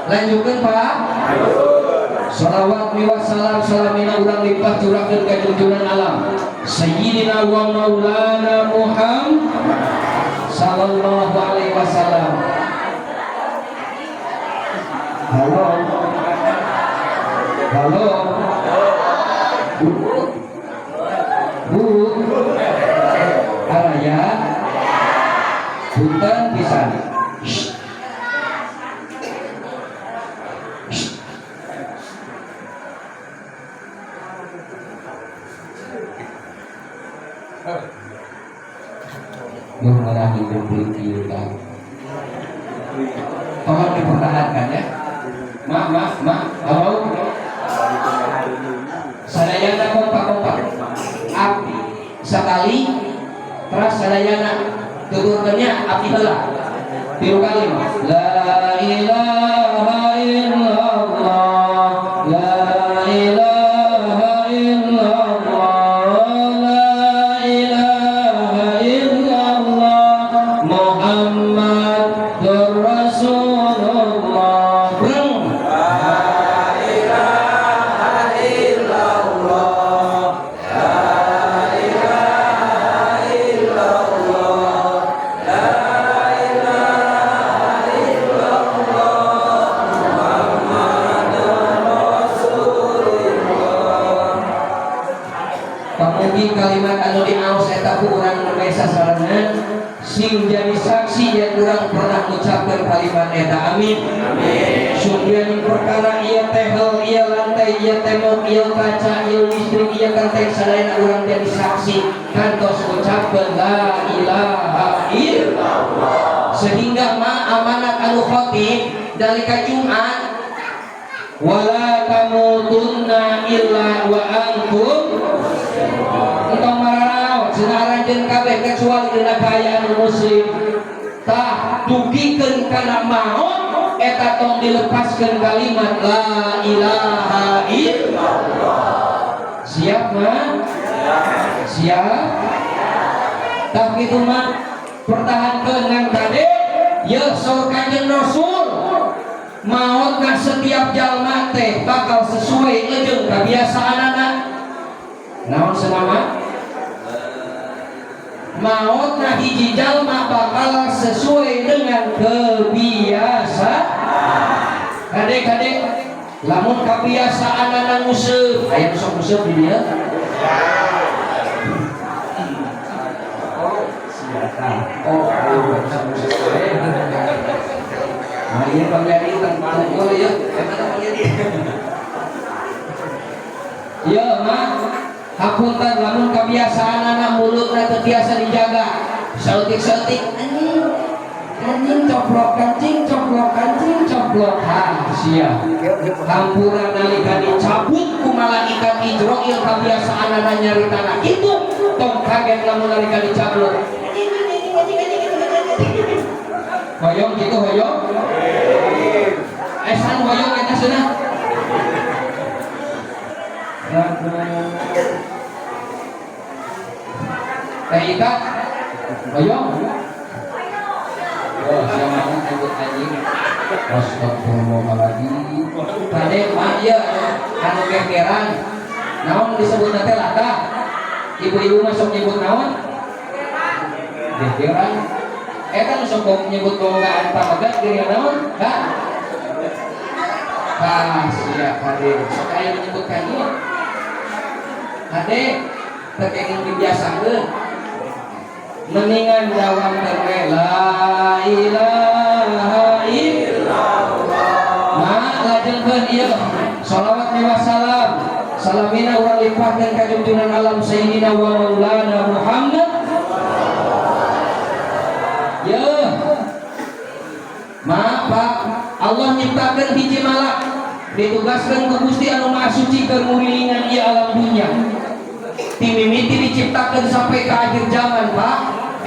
Lanjutkeun, Pak. Salawat miwah salam salamina urang limpah curahkeun ka junjungan alam Sayyidina wa Maulana Muhammad sallallahu alaihi wasallam. Halo. Halo. Bu. Bu. Araya. Punten pisan. Shh. Shh. Duh, malah hidup kieu kan. Tolong dipertahankan ya. Maaf, maaf, maaf. Halo. Sadayana kompak kompak. Abdi sekali terus sadayana tuturkeun nya abdi heula. Tilu kali mah. La ilaha illallah. La ilaha illallah. La ilaha illallah. Muhammadur Rasulullah. Breng. La ilaha illallah. La ilaha illallah. La ilaha illallah. Muhammadur Rasulullah. Pamugi kalimat anu diaos eta ku urang nu sasarengan sing jadi saksi yang urang pernah ngucapkeun kalimat eta, amin. Amin. Sumbian perkara ieu tehel, ieu lantai, ieu tembok, ieu kaca, ieu listrik, ieu kanteng, sadayana urang jadi saksi kantos ngucapkeun la ilaha illallah. Sehingga ma amanat anu khatib dalika Jumat, wala tamutunna illa wa antum, entong mararaot cenah aranjeun kabeh kecuali dina kaayaan muslim. Tah dugikeun kana maot eta tong dilepaskeun kalimat la ilaha illallah. Siap mah? Siap. Tah kitu mah pertahankeun ngan kade ye saur Kanjeng Rasul, maotna setiap jalma teh bakal sesuai jeung kebiasaanana. Naon senama? Maotna hiji jalma bakal sesuai dengan kebiasaan. Kade-kade lamun kebiasaanana nguseup, aya nu sok nguseup di dieu? Oh, ayo nguseup we. Nah, iya Bang Yadi tanpa boleh ya. Emang Bang Yadi. Ya, mah hapunten lamun kebiasaan anak mulutna teu tiasa dijaga. Saeutik-saeutik anjing anjing coplok kancing coplok kancing coplok, ha sia. Hampura nalika dicabut ku malaikat Ijroil kebiasaan anak nyaritana kitu, tong kaget lamun nalika dicabut. Hoyong gitu hoyong. Esan hoyong eta cenah. Teh Ika hoyong. Oh, siapa nyebut anjing? Astagfirullahaladzim. Kade mah ieu anu kekeran. Naon disebutna teh latah? Ibu-ibu mah sok nyebut naon? Gegeran. Eta nu sok nyebut bogaan pamegat geuning naon? Kak? Ah, sia kade. Sok aya nyebut ka ieu. Kade teu kenging dibiasakeun. Mendingan jawab teh la ilaha illallah. Ma lajengkeun ieu shalawat wa salam salamina urang limpahkeun ka junjungan alam Sayyidina wa Maulana Muhammad. Ya. Ma Pak, Allah nyiptakeun hiji malak ditugaskeun ku Gusti anu Maha Suci keur ngurilingan ieu alam dunya. Ti mimiti diciptakeun sampai ke akhir zaman, Pak.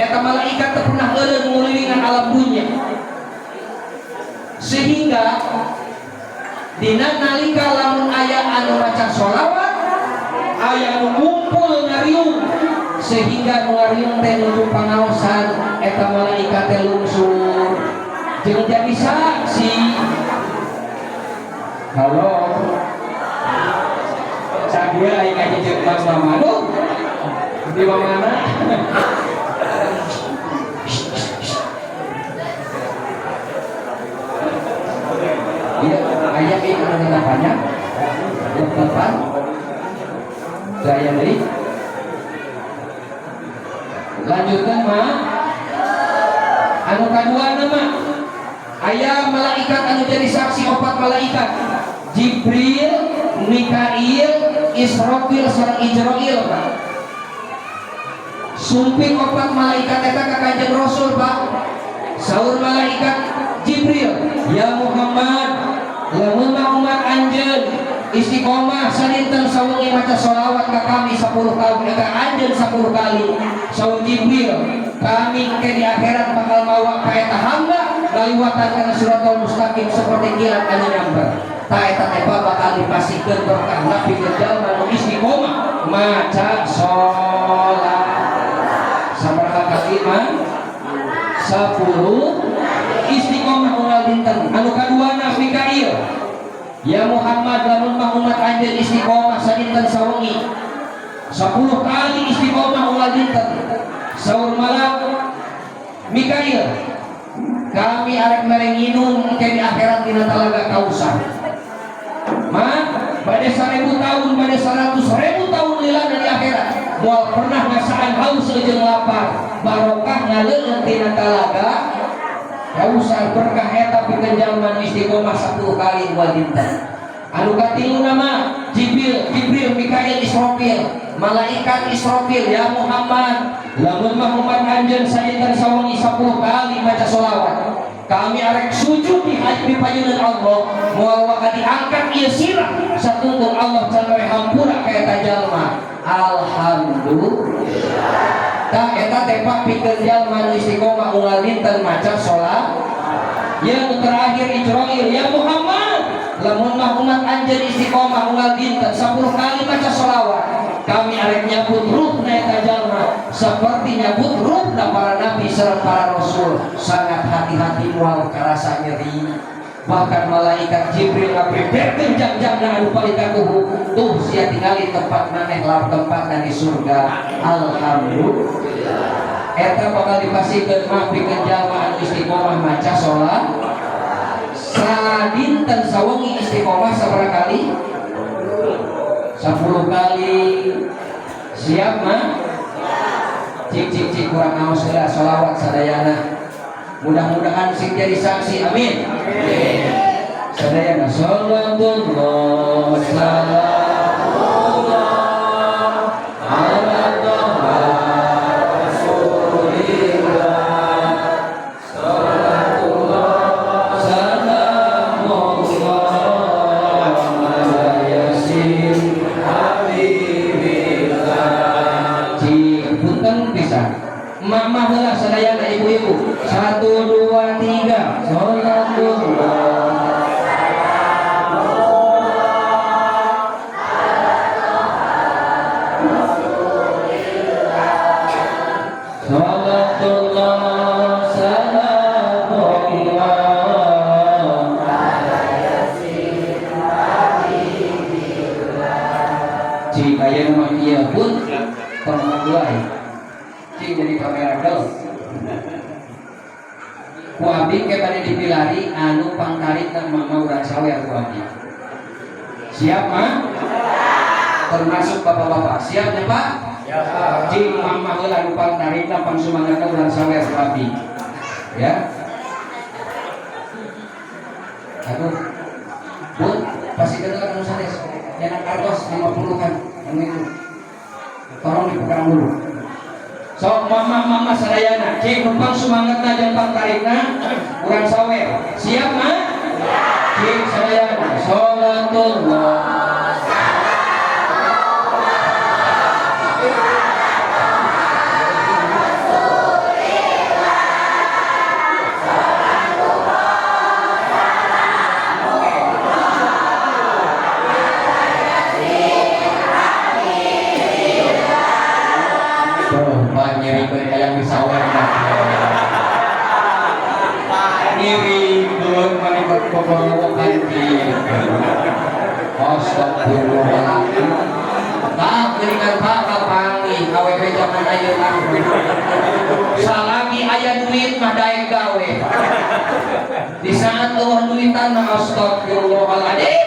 Eta malaikat teu pernah eureun ngulilingan alam dunya. Sehingga dina nalika lamun aya anu maca sholawat, aya nu ngumpul ngariung, sehingga nu ngariung teh nuju pangaosan, eta malaikat teh lungsur jeung jadi saksi. Halo, sadia aing ngaji jeung Mas Mamanu di mana? Iya, ayah ini anu banyak lepan daya deui. Lanjutkan ma. Anu kadua nama aya malaikat anu jadi saksi, opat malaikat, Jibril, Mikail, Israfil sareng Ijrail, Pak. Sumping opat malaikat eta ka Kanjeng Rasul, Pak. Saur malaikat Jibril, "Ya Muhammad, lamun mah umat anjeun istiqomah sadinten sawengi maca sholawat ka kami 10 kali, ka anjeun 10 kali," saur Jibril, "kami ke di akhirat bakal mawa ka eta hamba ngaliwatan kana siratal mustaqim seperti kilat anu nyamber." Ta eta teh bakal dipasihkeun berkah pikeun jalma nu istiqomah maca sholawat. Sabaraha kali mah? 10 istiqomah unggal dinten. Anu kaduana Mikail, "Ya Muhammad, lamun mah umat anjeun istiqomah sadinten sawengi 10 kali istiqomah unggal dinten," saur malak Mikail, "kami arek mere nginum ke di akhirat dina talaga Kausar." Ma pada 1000 tahun, pada 100.000 tahun lila di akhirat moal pernah ngasaan haus jeung lapar, barokah ngaleueun tina talaga Kausar, berkah eta pikeun jalma nu istiqomah 10 kali dua dinten. Anu katilu nama Jibril, Jibril, Mikail, Israfil. Malaikat Israfil, "Ya Muhammad, lamun mah umat anjeun sadinten sawengi 10 kali maca sholawat, kami arek sujud di di payunan Allah, moal waka diangkat ieu sirah satungtung Allah can mere hampura ka eta jalma." Alhamdulillah. Tah eta teh Pak pikeun jalma nu istiqomah unggal dinten maca sholawat. Yang terakhir Ijrail, "Ya Muhammad, lamun mah umat anjeun istiqomah unggal dinten 10 kali maca sholawat, kami arek nyabut ruhna eta jalma seperti nyabut ruhna para nabi serta para rasul." Sangat hati-hati, moal karasa nyeri. Bahkan malaikat Jibril ngabeberkeun jang-jangna anu palita tuhu tuh, sia tingali tempat maneh lah, tempatna di surga. Alhamdulillah. Eta bakal dipasihkeun mah pikeun jalma anu istiqomah maca sholat sadinten sawengi istiqomah sabaraha kali? 10 kali. Siap mah? Cik cik cik, kurang ngaos heula sholawat sadayana. Mudah-mudahan sing jadi saksi, amin. Sadayana, salatullah salamullah ala Toha Rasulillah, salatullah salamullah ala Yasin Habibillah. Cik punten pisan. Mama heula sadayana, ibu-ibu. 1 2 3, salatullah. Salatullah salamullah. Cik aya nu mah ieu pun tong wae. Cik jadi kamera girl. Ku abdi ke bade dipilari anu pangtarikna mama urang sawer ku abdi. Siap mah? Termasuk bapak-bapak. Siap ya Pak? Cik mama heula anu pangtarikna, pang sumangatna urang sawer ku abdi. Ya. Aduh. Bun, pasti kenal anu sanes. Nyanak artos 50 kan anu itu. Tolong dipegang dulu. Sok mama-mama sadayana, cik numpang sumangatna jeung pangtarikna urang sawer. Siap mah? Cik sadayana, salatullah. paborowokan kieu. Astagfirullahaladzim. Pak, geuningan Pak kapanggih awewe zaman ayeuna. Salagi aya duit mah daek gawe. Di saat euweuh duitan mah astagfirullahaladzim.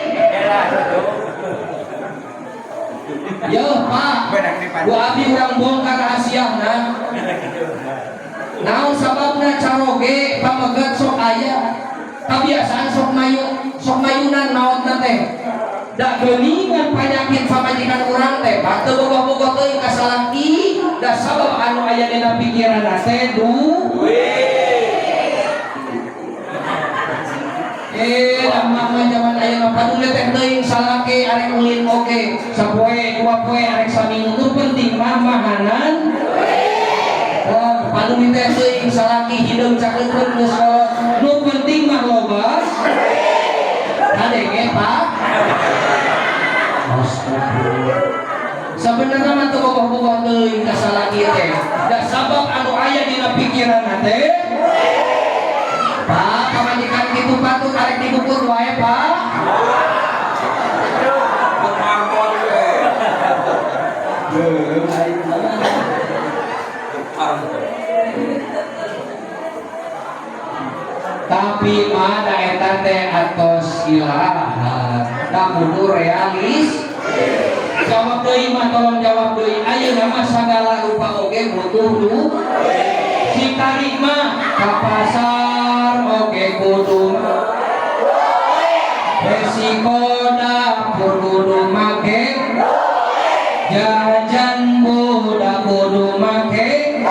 Yo Pak, ku abi urang bongkar rahasiana. Naon sababna caroge pamegat sok aya kabiasaan sok mayu, sok mayunan maotna teh. Da geuningan panyakit pamajikan urang teh, Pak, teu bogoh-bogoh teuing ka salaki, da sabab anu aya dina pikiranna teh duit. Mama zaman ayeuna paduli teh teuing salaki arek ulin oge, sapoe dua poe arek saminggu nu penting mah mahanan. Wah, paduli teh teuing salaki hideung cakeutkeun geus kolot, nu penting mah loba. Kadenge, Pak. Astagfirullah. Sebenarnya mah teu bogoh-bogoh teuing ka salaki teh. Da sabab anu aya dina pikiranna teh. Pak, pamajikan kitu patut arek dibukut wae, Pak. Tapi mah da eta teh atos ilaha, da kudu realis. Jawab deui mah, tolong jawab deui. Ayeuna mah sagala rupa oge butuh duit. Si tarik mah ka pasar oge kudu resiko dapur kudu make jajan budak kudu make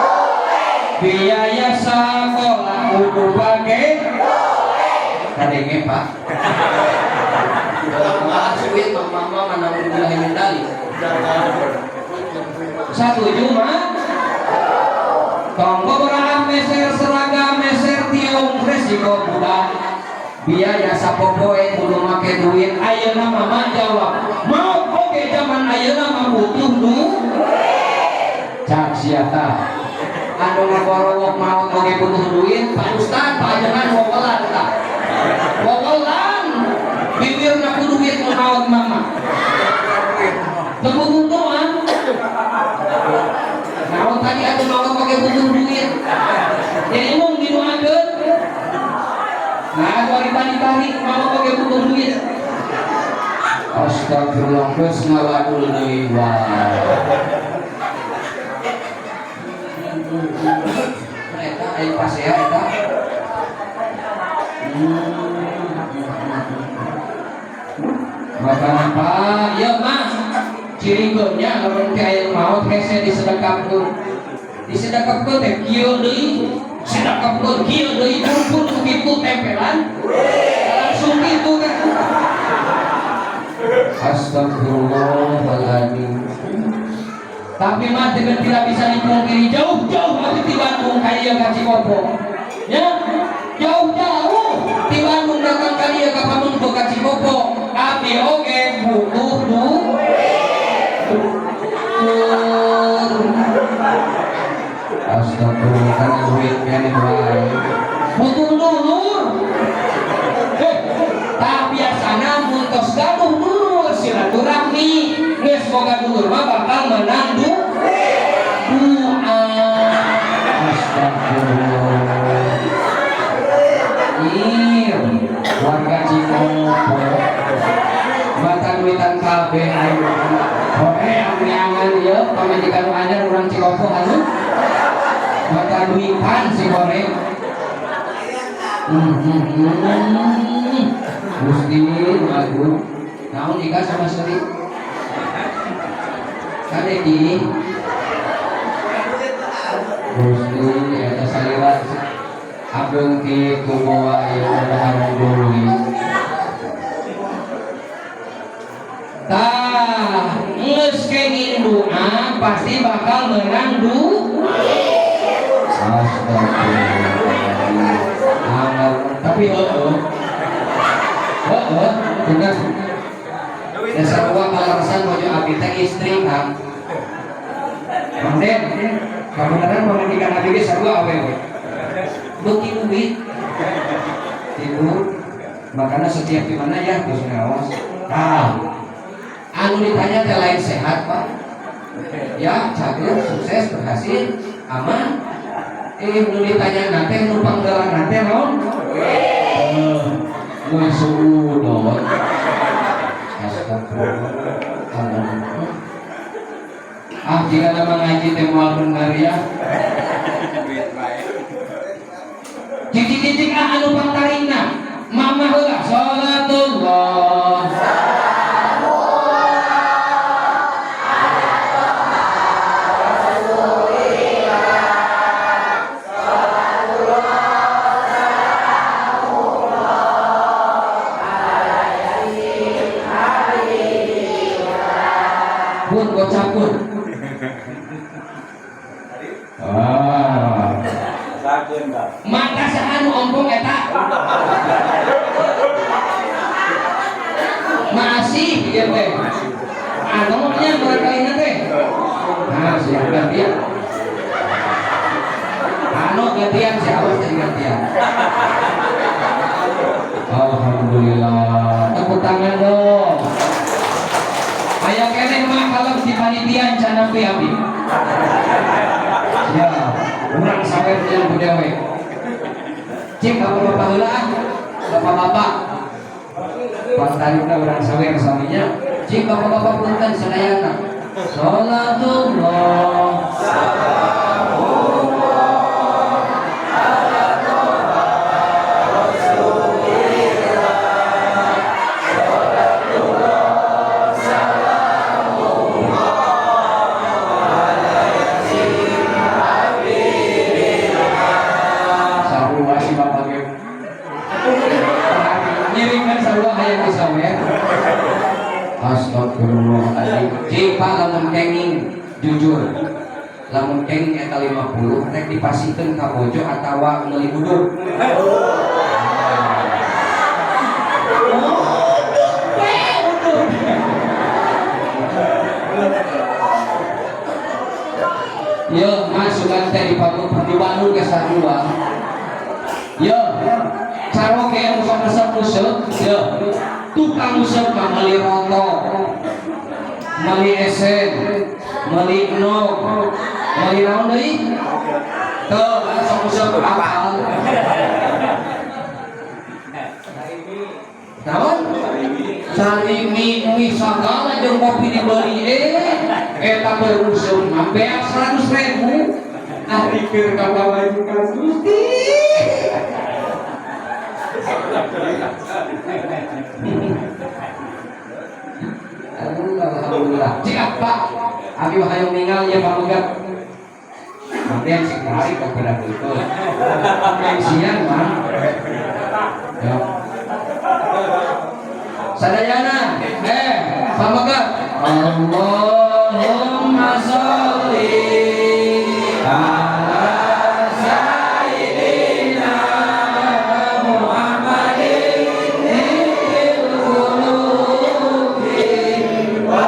biaya sekolah kudu pake. Kadenge Pak, malah duit mama mana udah min dalik. Satuju mah tong beberapa meser seragam meser tiung resiko budak biaya sapopoe kudu make duit. Ayeuna mama jawab mau oge zaman ayeuna mah butuh duit. Cak siapa anu ngaborowok maot oge butuh duit? Pak Ustad, Pak Ajengan wowelan tah, wowelan bibirna ku duit nu maot mama teu butuhan. Naon tadi atuh maot oge butuh duit, jadi mung didoakeun. Nah, ari tadi tarik maot oge butuh duit. Astagfirullah, geus ngawadul deui wae. Eta aya pasea eta. Makan apa? Ya mah cirikeunnya lamun teh aya maot hese disedekapkeun. Disedekapkeun teh kieu deui, sedekapkeun kieu deui, pun kitu tempelan. Langsung kitu kan. Astagfirullahaladzim. Tapi mah dengan tidak bisa dipungkiri jauh-jauh abi di Bandung ka ieu ka Cikopo. Ya, jauh-jauh di Bandung datang ka dieu ka Pamuntuk ka Cikopo. Abi oge butuh duit. Astagfirullah, kan duit kene wae. Butuh dulur. Tak biasana mun tos gaduh dulur silaturahmi, geus boga dulur mah bakal menang doa. Astagfirullah. Ih, warga Cikopo mata duitan kabeh ayo. Hoream neangan ieu pamajikan nu anyar urang Cikopo anu mata duitan si hore. Gusti agung. Naon ika sama Sri? Kade di Gusti eta salira ageung kitu bawa ieu dahar deui. Tah, geus kenging doa pasti bakal menang duit. Astagfirullah. Tapi heeh. Heeh, bener. Dasar uang kaleresan bojo abi teh istri Kang. Mang Den, kabeneran pamajikan abi ge sarua awewe. Beuki duit. Tidur. Makanya setiap di mana ya terus ngawas. Nah, anu ditanya teh lain sehat, Pak. Ya, cager, sukses, berhasil, aman. Nu ditanya nanti nu panggelan nanti naon? Nu suudon. Astagfirullah. Ah, jika nama ngaji teh moal bener ya. Cicik-cicik ah anu pangtarikna. Mama heula salatullah. Pun gocap pun. Ah. Mata saha nu ompong eta? Masih ieu teh. Anu nya barangkalina teh. Nah, siap gantian. Anu gantian si awas jadi gantian. Alhamdulillah. Tepuk tangan dong. Aya keneh mah kalau di panitian can nampi abdi. Siap. Urang sampai jeung budewe. Cik bapak-bapak heula ah. Bapak-bapak. Pantarikna urang sawer saminya. Cik bapak-bapak punten sadayana. Salatullah. Sarua si bapak ge. Ngiringkan sarua hayang disawer. Astagfirullahaladzim. Cik Pak lamun kenging jujur. Lamun kenging eta 50 rek dipasihkeun ka bojo atawa meuli uduk. Uduk. Yo, masukan teh di Bandung ke sarua. Yo, caroge anu sok resep-resep, yo. Tukang usep mah meuli rokok, meuli esen, meuli nog, meuli naon deui? Teu, sok usep apal. Naon? Sarimi mie sagala jeung kopi dibeli eta berusum mah beak 100.000. Ah dikir ka pamajikan Gusti. Aduh, alhamdulillah. Cik apa? Abi hayang ningal ya pamugat. Nanti yang sing tarik kok beda betul. Gengsian mah. Ya. Sadayana, pamugat. Allahumma sholli ala sayyidina Muhammadin nil qulubi wa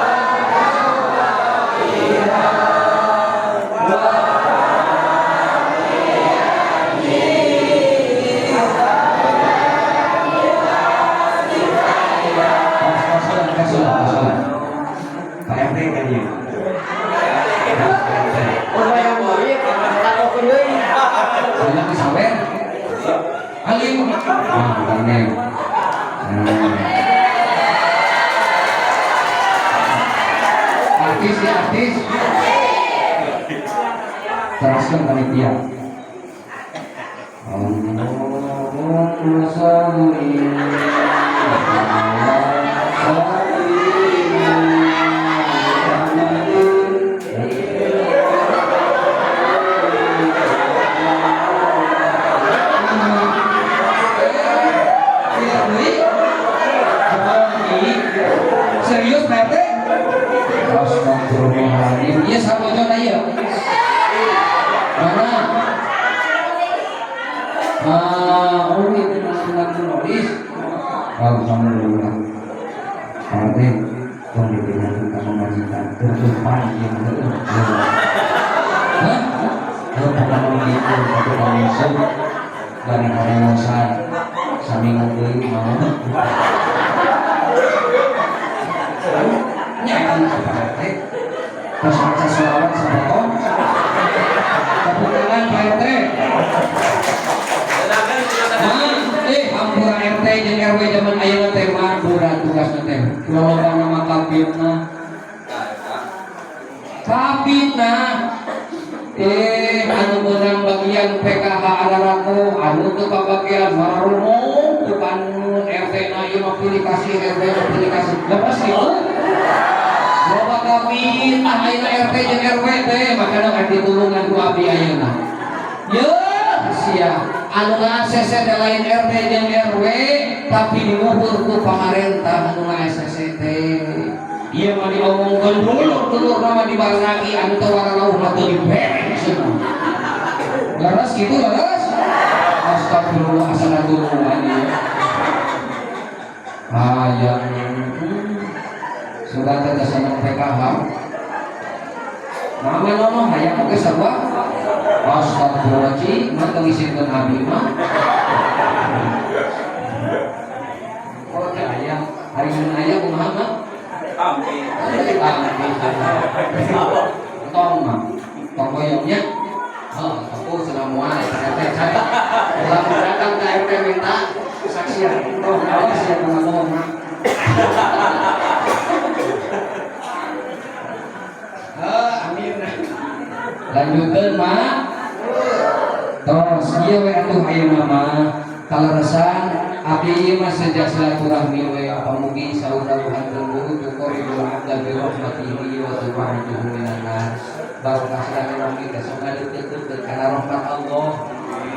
Pak RT kan ya? Saya disawer. Alim. Ah, bukan neng. Artis ya artis. Teruskan panitia. Allahumma sholli ala sayyidina Muhammadin. Serius Pak RT? Astagfirullahaladzim. Iya sama bojona ieu. Mana? Ah, oh itu surat nulis. Alhamdulillah. Pak RT, tong dibejakeun ka pamajikan keur umpan ieu heueuh. Hah? Heuh pokona gitu, tapi ka musuh bari karewosan. Saminggu deui mah. Nya kan Pak RT. Terus maca selawat sepotong. Tepuk tangan Pak RT. Hampura RT jeung RW zaman ayeuna teh mah berat tugasna teh. Loba nama kapitna. Kapitna anu meunang bagian PKH Ararako, anu teu kabagian mararumuk depan RT na ieu mah pilih kasih, RT mah pilih kasih. Lepas kitu. Loba kapitna ayeuna RT jeung RW teh makana rek ditulungan ku abdi ayeuna. Yeuh sia anu nga-ACC teh lain RT jeung RW tapi diukur ku pamarentah anu nga-ACC teh. Ieu mah diomongkeun dulur-dulur mah dibarengi anu teu waralauh mah teu dibere semua. Leres kitu leres? Astagfirullah asal tulungan ieu. Hayang sudah teh seneng PKH. Mama nono hayang oge sarua. Astagfirullahaladzim, mah teu ngisikeun abi mah. Oh teh aya, hari mun aya kumaha mah? Amin. Tong mah. Tong boyongnya. Oh, aku senang mual RT saya. Lamun datang ke RT minta kesaksian. Oh, awas ya ngomong mah. Amin. Lanjutkeun mah. Tos ieu we atuh ayeuna mah kaleresan abdi ieu mah sejak silaturahmi we pamugi saur dawuhan guru tuqarribul abda bi rahmatihi wa tuba'iduhu minan nar. Barokah silaturahmi teh sok ngadeukeut-deukeut kana rahmat Allah.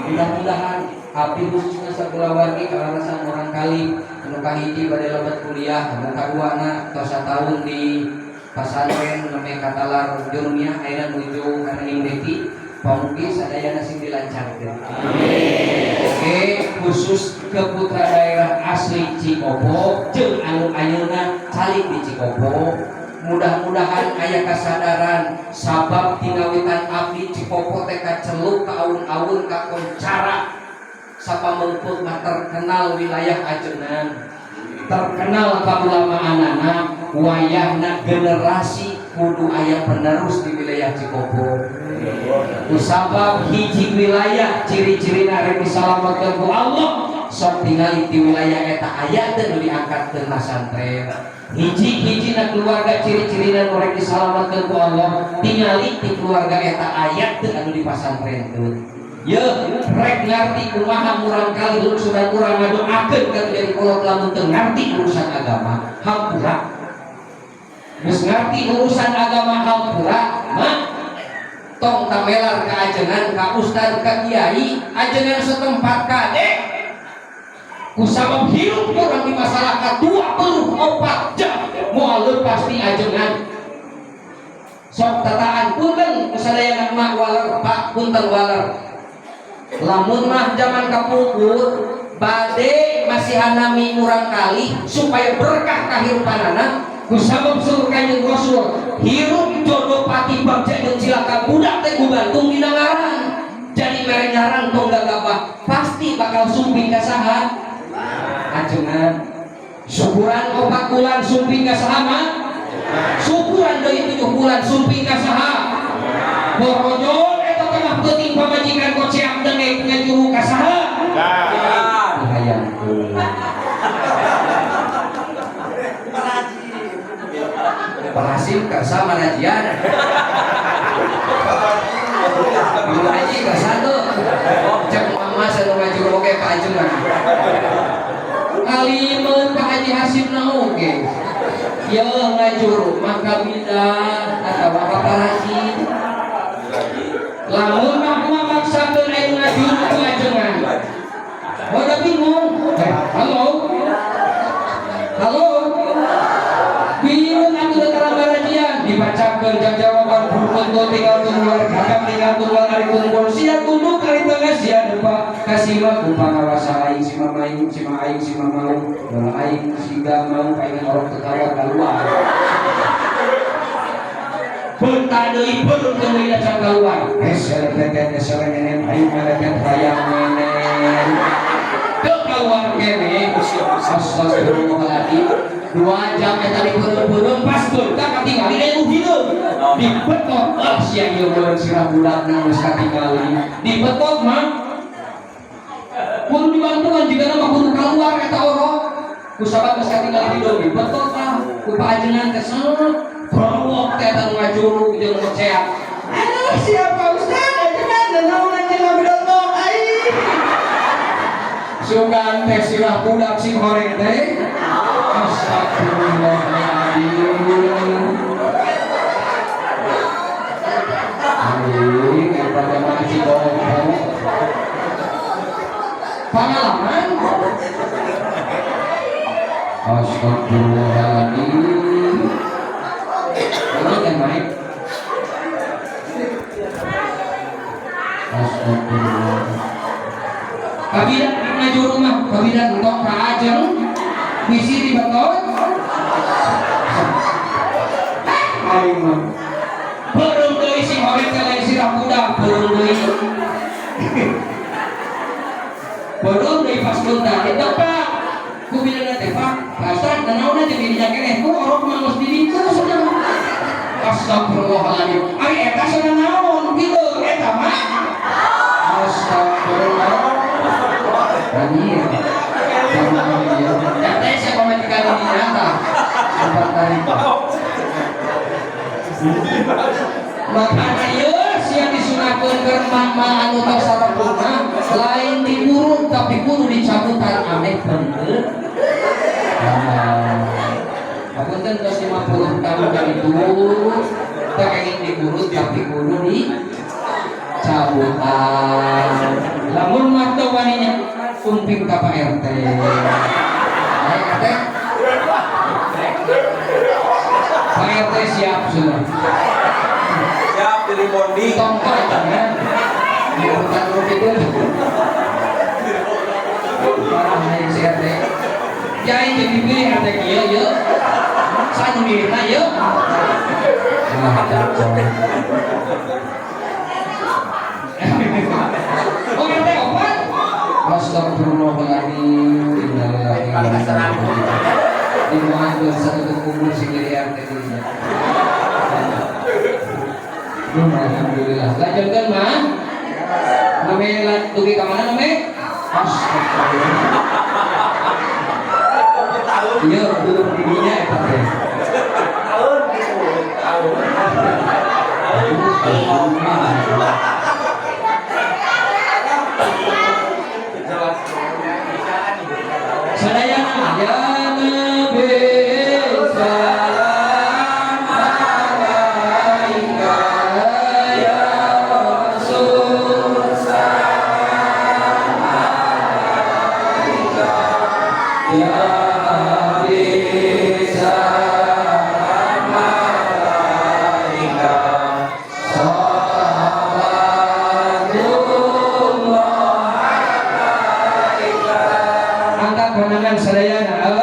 Mudah-mudahan abdi khususna sakulawargi kaleresan urang kali anu kahiji bade lebet kuliah, anu kaduana tos sataun di pasantren namanya Katalar Jurumiyah ayeuna nuju kana Indeki. Pamugi sadayana sing dilancarkeun. Amin. Oke, khusus ke putra daerah asli Cikopo jeung anu ayeuna calik di Cikopo. Mudah-mudahan aya kasadaran sabab tinawitan abdi Cikopo teh kaceluk ka aun-aun ka koncara sapamengpeuk mah terkenal wilayah ajengan. Terkenal kaulamaanana wayahna generasi kudu aya penerus di wilayah Cikopo. Kusabab hiji wilayah ciri-cirina rek disalametkeun ku Allah sok tingali di wilayah eta aya teu nu diangkatkeun masantren. Hiji-hijina keluarga ciri-cirina nu rek disalametkeun ku Allah tingali di keluarga eta aya teu anu dipasantrenkeun. Yeuh rek ngarti kumaha murang kali lungsuran urang ngadoakeun ka jadi kolot lamun teu ngarti urusan agama hampura. Geus ngarti urusan agama hampura mah tong tamelar ka ajengan ka ustad ka kiai ajengan setempat kade kusabab hirup urang di masyarakat 24 jam moal leupas ti ajengan. Sok tataan punten sadayana emak waler pak punten waler lamun mah zaman kapungkur bade masih hanami murang kali supaya berkah kahirupanana kusabab sur kanjeng Rasul hirup jodoh pati bagja jeung cilaka budak teh gugantung dina ngaran jadi mere ngaran tong gagabah pasti bakal sumping ka saha ajengan syukuran 4 bulan sumping ka saha mah syukuran deui 7 bulan sumping ka saha borojol eta tengah peuting pamajikan koceak dengek ngajuru ka saha hayang Pak Hasim kersa manajian Ibu Haji kersa tuh cek mama sanu ngajuru oge Pak Ajengan kalimeun Pak Haji Hasim na oge yeuh ngajuru maka bidah atawa ka Pak Haji lamun mah maksakeun aya ngajuru ku ajengan udah bingung halo halo bingung atuh datang barajian dibacakeun jawaban buku tinggal keluar kakak tinggal keluar ari kumpul sia tunduk ari tengah sia depa kasih mah ku pangawasa aing si mama aing si mama aing si mama mau wala aing siga mau paingan orang ketawa keluar bentar deui perut deui acan keluar esel teh esel nenen aing meleket hayang nenen teu keluar Keluar kene. Astagfirullahaladzim. 2 jam eta dipeureum-peureum pas beunta katingali aya nu hideung. Dibetot ah sia ieu meureun sirah budakna geus katingali. Dibetot mah kudu dibantuan jigana mah kudu kaluar eta orok. Ku sabab geus katingali hideung dibetot ah ku paajengan teh set browok teh eta nu ngajuru jeung ngeceak. Aduh siapa Ustaz ajengan naon anjeun ngabedot aing. Sugan teh sirah budak sing horeng teh. Astagfirullahaladzim. Aing eta teh mah Cibogo. Pengalaman. Astagfirullahaladzim. Ini kan baik. Astagfirullah. Kabila ngajuru mah, kabila entong ka ajeng bisi dibetot. Aing mah. Beureum deui sing horeng teh lain sirah budak, beureum deui. Beureum deui pas beunta ditepak. Ku bilana teh Pak, Pak Ustaz, nanaon teh di dinya keneh ku orok mah geus di ditu cenah. Astagfirullahaladzim. Ari eta cenah naon kitu eta mah. Astagfirullah. Anjir. Teh saya pamajikan ini nyata. Sempat tarik. Makana ieu sia disunahkeun keur mama anu tos sarepuna lain diurut tapi kudu dicabutan ameh bener. Apunten tos 50 tahun dari itu teu kenging diurut tapi kudu dicabutan. Lamun mah teu waninya sumping ka Pak RT. Ayo RT. Pak RT siap sudah. Siap jadi bonding. Tongkol ya. Diurutan urut itu. Parah naik si RT. Ya ini dipilih RT kieu yeuh. Sanu dirina yeuh. Ah, cakep. Oh, RT opat. Astagfirullahaladzim. Innalillahi wa inna ilaihi raji'un. Dimuankeun satu kubur sing jadi RT dirinya. Alhamdulillah. Lanjutkan mah. Name dugi ka mana name? Astagfirullah. Iya, dulu dirinya eta teh. Tahun tahun. Sadayana ya Nabi salam alaika ya Rasul salam alaika ya Habib salam alaika salawatullah alaika. Angkat pandangan sadayana.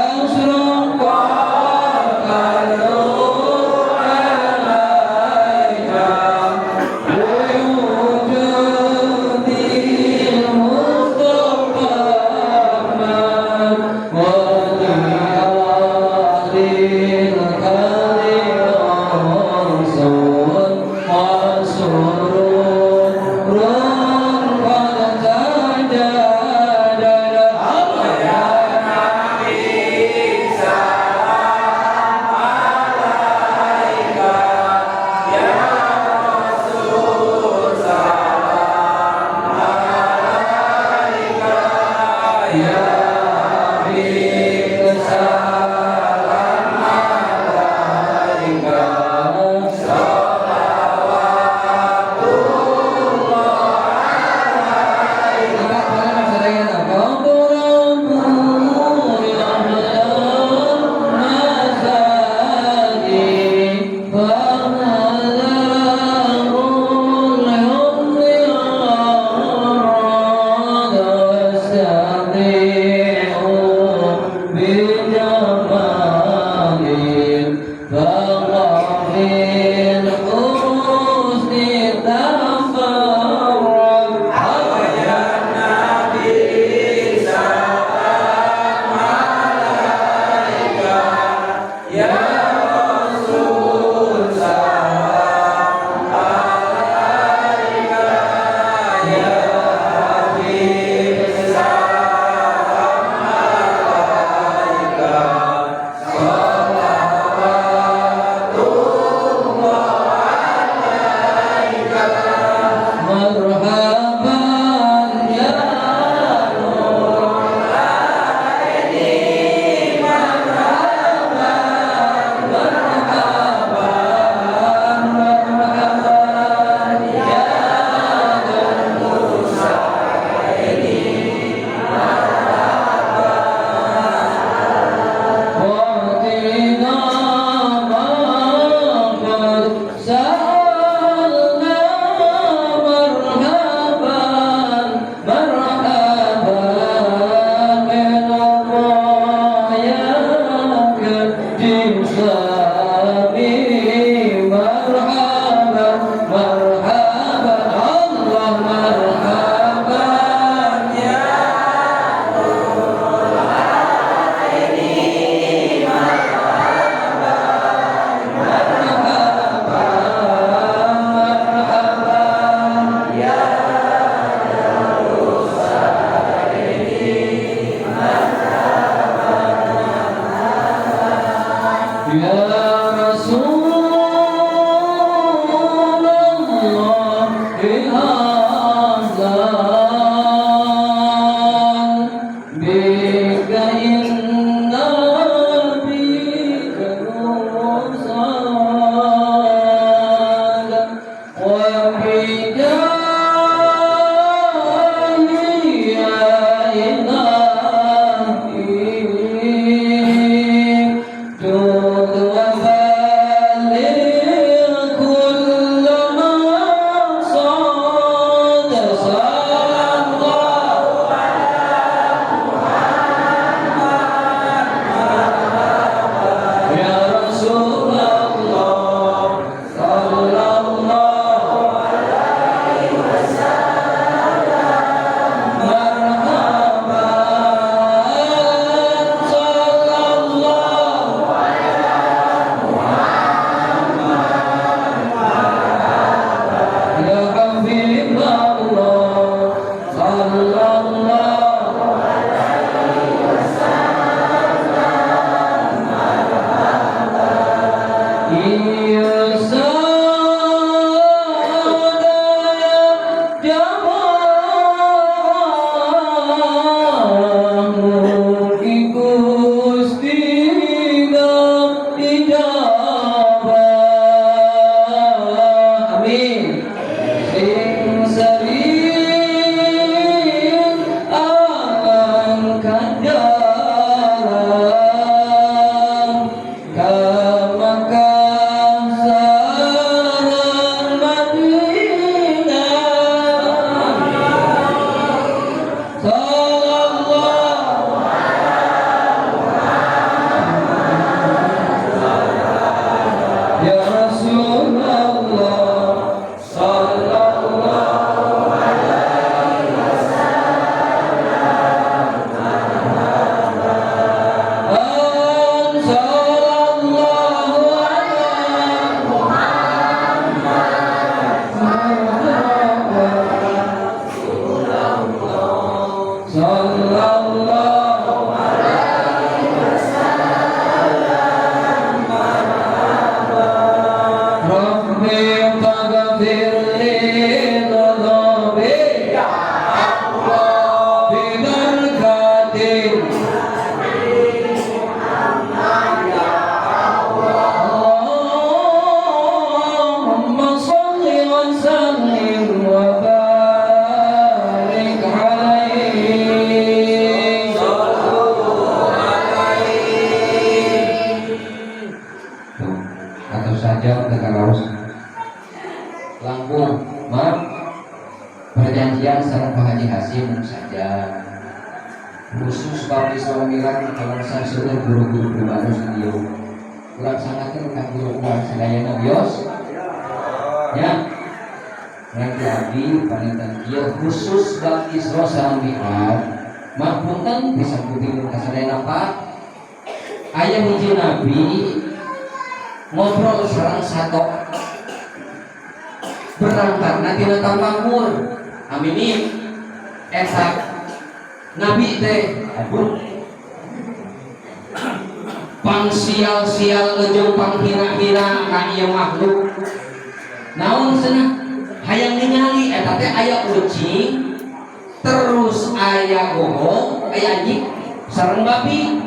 Ahlan bika inna bika nusad wa bijahi ya ilahi jud wa baligh kull ma sad sallallahu ya Rasulullah sallallahu alaihi wasallam marhaban sallallahu ala Muhammad ya Habibullah sallallahu alaihi wasallam Ya sada jamaah mugi Gusti ijabah amin sing sering angkat jalan ka Makkah sareng Madinah sallallahu ya Rasulullah sallallahu alaihi wasallam sallallahu ala Muhammad sallallahu alaihi wasallam Rabbi faghfir li dhunubi ya Allah bi barakatin Allahumma salli wa sallim wa barik alaihi. Tuh, atau saja tekan harus langkung maaf perjanjian sareng Pak Haji Hasim saja khusus bab Isra Mi'raj kalau saya seueur guru-guru pribadi di dieu kurang sangatkeun ka guru urang sadayana bios ya. Nanti abdi panginten kieu khusus bab Isra sareng Mi'raj mah punten bisa kuping ka sadayana. Pak, aya hiji nabi ngobrol sareng sato berangkat nanti tafakur aminin eta nabi teh aduh pang sial-sial jeung pang hina-hina ka ieu makhluk. Naon cenah hayang ningali eta teh aya ucing, terus aya gogong, aya anjing sareng babi.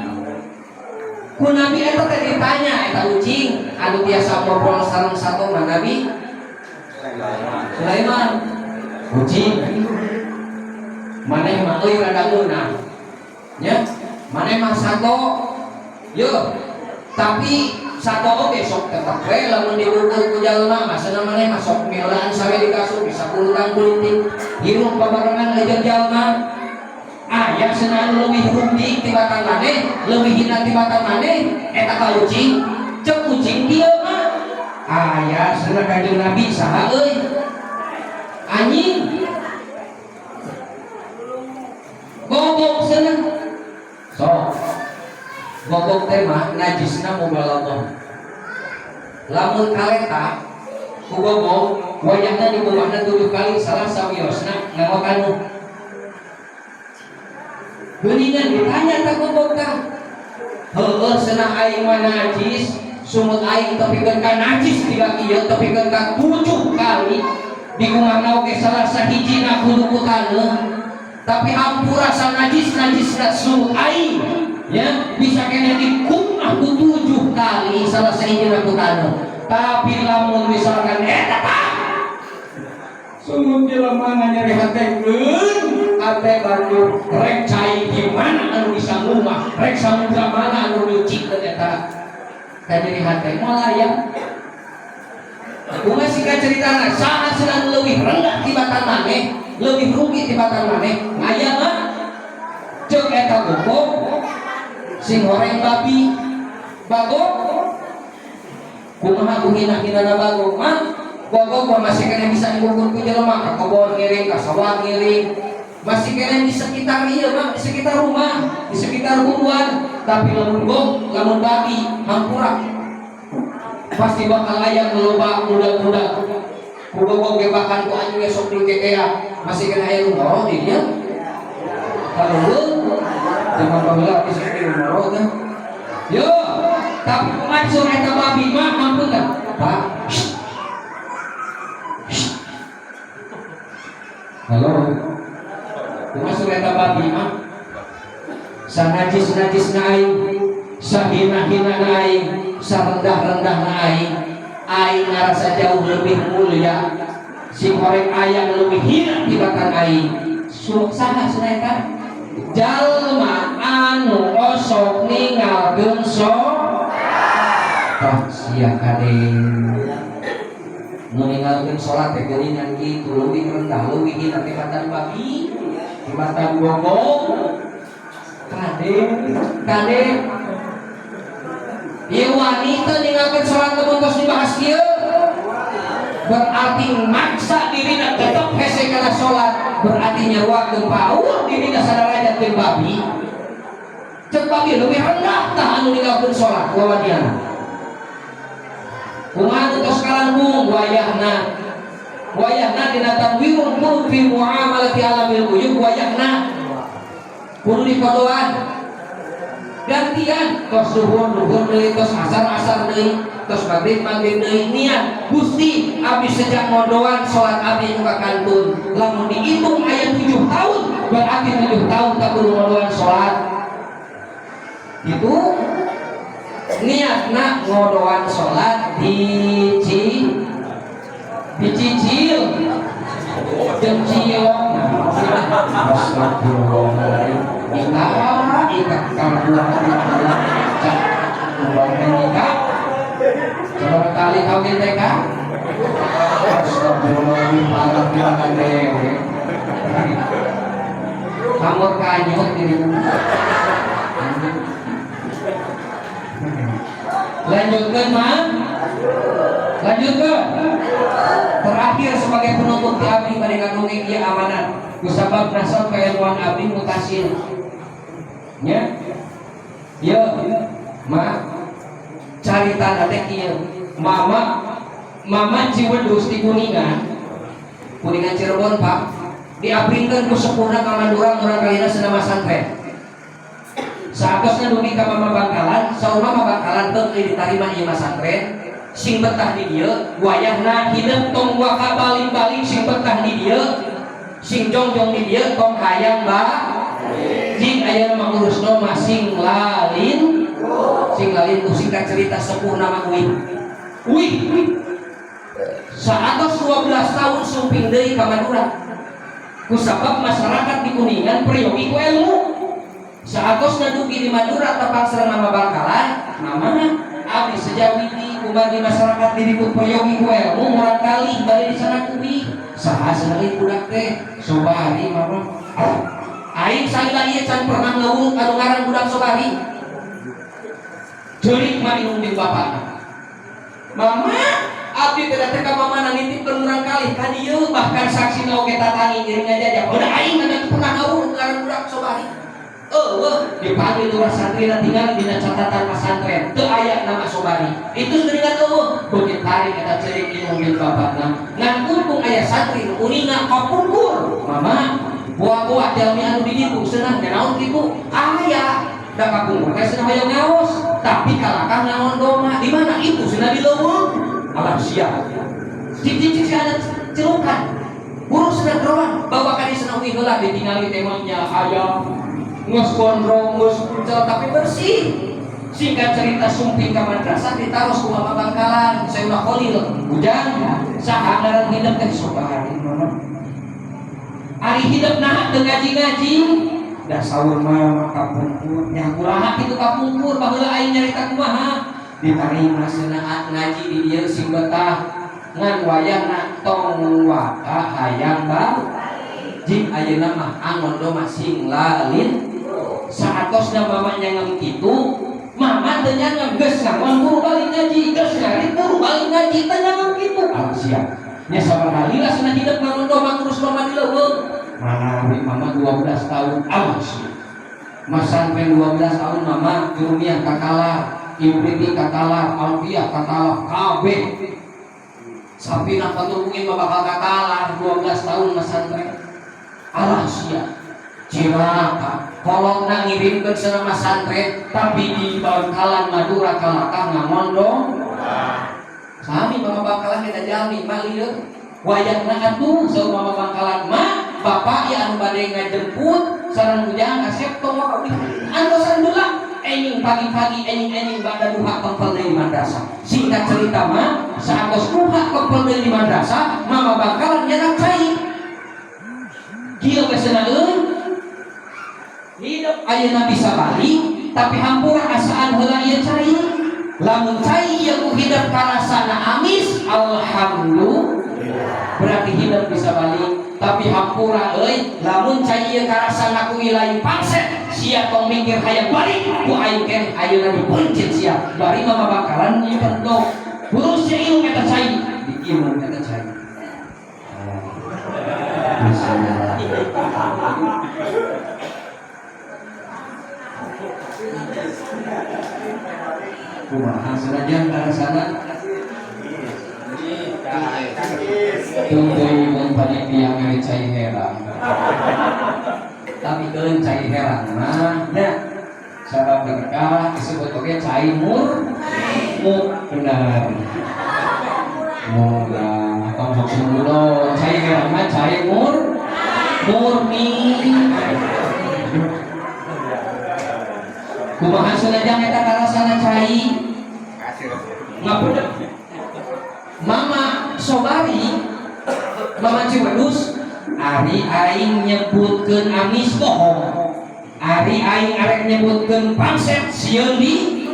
Ku nabi eta teh ditanya, eta ucing anu biasa ngobrol sareng sato mah Nabi Sulaiman. Ucing maneh mah euy rada ngeunah nya, maneh mah sato yo, tapi sato oge sok tetep we lamun diukur ku jalma mah cenah. Maneh mah sok miolaan sawe di kasur, bisa kulutan kulitik hirup babarengan jeung jalma. Aya cenah anu leuwih rugi tibatan maneh, leuwih hina tibatan maneh eta ka ucing. Cek ucing kieu mah, aya cenah Kanjeng Nabi. Saha euy? Anjing gogok cenah. Sok gogok teh mah najisna mubalaghah, lamun kaleta ku gogok wayahna dibawahna tujuh kali, salah sawiosna nganggo kanu geuningan. Ditanya tak gogok tah, heueuh cenah, aing mah najis, sumut aing tepikeun ka najis tiga kieu, tepikeun ka tujuh kali. Di kumahna oge salah sahijina kudu ku taneuh. Tapi hampura sanajis najisna sungut aing ya bisa kena dikumah ku 7 kali salah sahijina ku taneuh. Tapi lamun misalkan eta tah sungut jelema nyeri hatekeun ate banjur rek cai di mana anu bisa ngumah, rek samudra mana anu nyucikeun eta ka nyeri hate moal aya. Kumaha singkat ceritana saha cenah leuwih rendah tibatan maneh, leuwih rugi tibatan maneh, aya mah ceuk eta gogok sing horeng babi bagong. Kumaha ku hina-hinana bagong mah? Gogok mah masih kena bisa diukur ku jelema, ka kebon ngiring, ka sawah ngiring, masih kena di sekitar ieu mah, di sekitar rumah, di sekitar buruan. Tapi lamun gog, lamun babi hampura pasti bakal aya loba muda-muda ku gogok ge, bahkan ku anjing sok dikekea. Masih kena aya nu ngoro di dieu. Kalau zaman baheula bisa di ngoro teh yo, tapi kumaha eta babi mah? Ampun kan Pak. Shh. Shh. Halo, kumaha eta babi mah? Sanajis-najis na aing, sahina-hina na aing, sarendah-rendah na aing, aing ngarasa jauh lebih mulia. Si horeng ayam lebih hina tibatan aing. Saha cenah eta? Jalma anu osok ninggalkeun sholat. Sia kade nu ninggalkeun sholat teh geuningan kitu, leuwih rendah, leuwih hina tibatan babi, tibatan gogok. Kade, kade. Ieu wanita ninggalkeun sholat lamun tos dibahas kieu berarti maksa dirina tetep hese kana sholat, berarti nyaruakeun paur dirina sadarajat jeung babi. Ceuk babi leuwih rendah tah anu ninggalkeun sholat wawadiana. Kumaha tos kalangkung wayahna? Wayahna dina tanwirul qulub fi muamalati alamil ghuyub, wayahna kudu dikodoan gantian. Tos zuhur zuhur deui, tos asar asar deui, tos maghrib maghrib deui, niat, Gusti, abdi sejak ngodoan salat abdi nu kantun lamun dihitung aya 7 tahun, berarti 7 tahun tak kudu ngodoan salat. Itu niatna ngodoan salat dicicil jeung ciok. Astagfirullahaladzim, ika ika kabuang ika sabaraha kali kawin teh ka? Astagfirullahaladzim, parah pisan dewe kamur kanyut dirimu. Lanjutkan mah, lanjutkan. Terakhir sebagai penutup di abdi pada ngadongeng ieu amanat kusabab nasab keilmuan abdi mutasil nya. Ieu ma carita teh kieu, mama mama Ciwedus di Kuningan, Kuningan Cirebon Pak, diapringkeun ku sepuhna ka Madura murang kalina senama santren. Saatosna dugi ka Mama Bangkalan, saur Mama Bangkalan teu ditarima ieu masantren, sing betah di dieu, wayahna hidup tong waka baling-baling, sing betah di dieu, sing jongjong di dieu, tong hayang ba jing aya mah ngurusno mah sing lalin, sing lalin. Tuh singkat cerita sepuh nama uih uih saatos 12 tahun sumping deui ka Madura kusabab masyarakat di Kuningan peryogi ku ilmu. Saatos dugi di Madura tepang sareng Mama Bangkalan, mama abdi sejauh ini kumargi masyarakat diribut peryogi ku ilmu, murang kali bari di sana kubi saha seneng budak teh? Sobari. Mama, aing salila ieu can pernah ngeuwung anu ngaran budak Sobari. Jeurik mah inung di bapak. Mama, abdi teh teh ka mama nitipkeun murang kali ka dieu, bahkan saksi oge tatangi ngiring ngajajah. Udah aing teu pernah ngeuwung ngaran budak Sobari. Eueuh, dipanggil lurah santri, tinggal dina catatan pesantren teu aya nama Sobari. Itu dengan eueuh beuki tarik eta ceurik inung jeung bapakna. Ngan untung aya santri nu uninga kapungkur. Mama, buah-buah jalmi anu di ditu cenah naon kitu aya da kapungkur teh cenah hoyong ngaos tapi kalakah ngaon doma di mana itu cenah di leuweung. Alah sia, cik cik cik ada. Celukan. Buru cenah geroan, bawa ka dieu cenah uih heula ditingali teh mah nya hayam. Geus gondrong, geus kuncel tapi bersih. Singkat cerita sumping ka madrasah ditaros ku Mama Bangkalan, Sayyidina Khalil. Ujang, saha ngaran hidep teh Sobari mama. Ari hidep naha teu ngaji-ngaji? Da saur mama kapungkur, nya kuraha kitu kapungkur baheula aing nyarita kumaha? Ditarima cenah ngaji di dieu sing betah. Ngan wayahna tong waka hayang ba. Jing ayeuna mah angon domba sing lalin. Saatosna mama nyangem kitu, mama teu nyangem geus ngangon buru balik ngaji, geus ngarit buru balik ngaji teu nyangem kitu. Ah siap. Nya sabaraha lila cenah hidep ngangon domba ngurus domba di leuweung. Manawi mama 12 tahun awas. Masantren 12 tahun mama jurumiyah kakalar, Ifriqi kakalar, Alfiyah kakalar, kabeh. Sapina Fathul Muin mah bakal kakalar 12 tahun masantren. Alah sia. Cilaka. Kolotna ngirimkeun cenah masantren tapi di Bangkalan Madura kalakah ngamondong. Sami mama Bangkalan eta jalmi mah lieur. Wayahna atuh saur mama Bangkalan mah bapak ya anu bade ngajemput sareng ujang asep tong waka antosan heula enjing pagi-pagi enjing-enjing bada duha kempel deui di madrasah. Singkat cerita mah saatos duha kempel deui di madrasah mama Bangkalan nyerak cai. Kieu we cenah euy. Hidup ayeuna bisa balik tapi hampura asaan heula ieu cai. Lamun cai ieu ku hidup karasana amis alhamdulillah. Berarti hidup bisa balik tapi hampura euy lamun cai ieu karasana ku ilahi pangset sia tong mikir hayang balik ku aing keneh ayeuna dipeuncit sia bari mama Bangkalan ieu pendok buru sia ilmu eta cai di ilmu eta cai. Bismillah. Kumaha sanajan karasana tunggu mun panitia mere cai herang. Tapi keun cai herang mah nya sabab berkah disebut oge cai mur mu benar. Murah tong sok sembrono cai herang mah cai mur murni. Kumaha sanajan eta karasana cai? Ngapedek. Mama Sobari, Mama Ciwedus, ari aing nyebutkeun amis bohong. Ari aing arek nyebutkeun pangset sieun di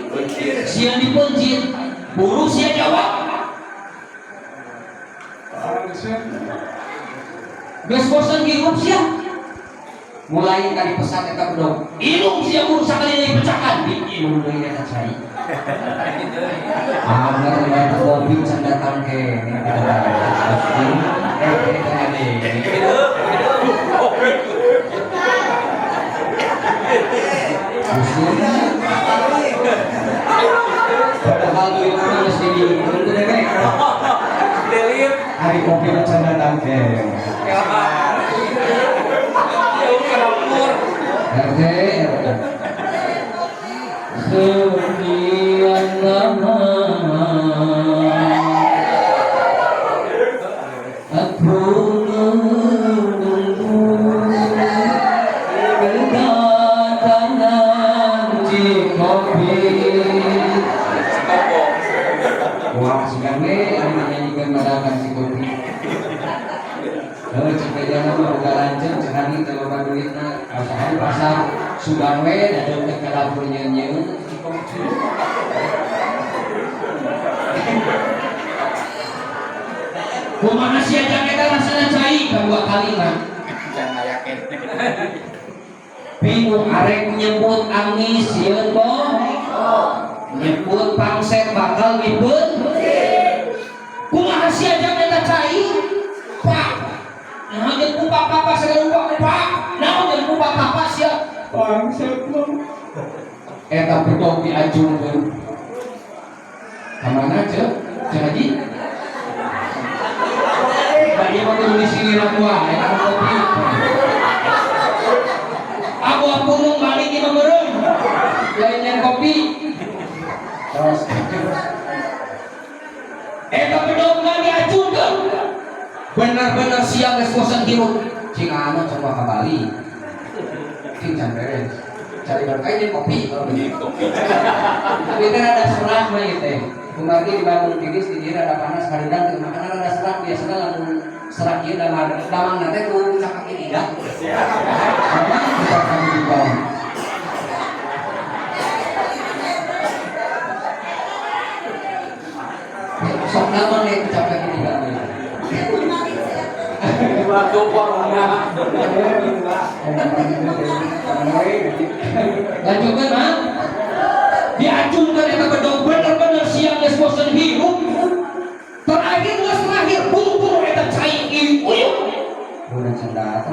sieun dipeuncit. Buru sia jawab. Geus bosen hirup sia. Mulai kali pesan eta bedog. Ilung sia buru sakali deui pecakan di ilung deui eta cai. Anger bae kopi can datang ke. Padahal duit mah geus didieukeun ku dewek. Delip. Ari kopi mah can datang ke. RT sekian lama aku menunggu kedatangan Cikopi. Wah, sudah nih, anu nyanyikan madakan Cikopi. Heuh, cek bejana mah boga lanceuk, cek hari teu loba duitna, asa di pasar Subang we dadeukeun ka dapur nyeun-nyeun Cikopi. Kumaha sia jang eta rasana cai kadua kalina. Bingung arek nyebut amis sieun boh. Nyebut pangset bakal dipeun. Kumaha sia jang eta cai? Pak. Naon jeung ku papa segala rupa Pak. Naon jeung ku papa sia? Pangset mah. Eta bedog diajungkeun. Ka mana ceu? Ceu Haji? Bagi mah kudu disiniran wae eta kopi. Aku pulung balik ieu meureun. Lain yang kopi. Terus. Eta bedogna diacungkeun. Bener-bener siang geus bosen hirup. Cing anu coba ka Bali. Cing can beres. Cari berkah jeung kopi kalau begitu. Tapi teh rada serak mah ieu teh. Kumargi di Bandung tiris di dieu rada panas hareudang teu makana rada serak biasana lamun serak ieu damang damangna teh ku cakak lidah. Memang kita kami di bawah. Sok damang nih ku cakak lidah. Waktu corona. Lanjutkan mah. Diacungkan eta bedog bener-bener siang geus bosen hirup. Terakhir geus terakhir buru-buru eta cai ieu uyuh. Udah canda atau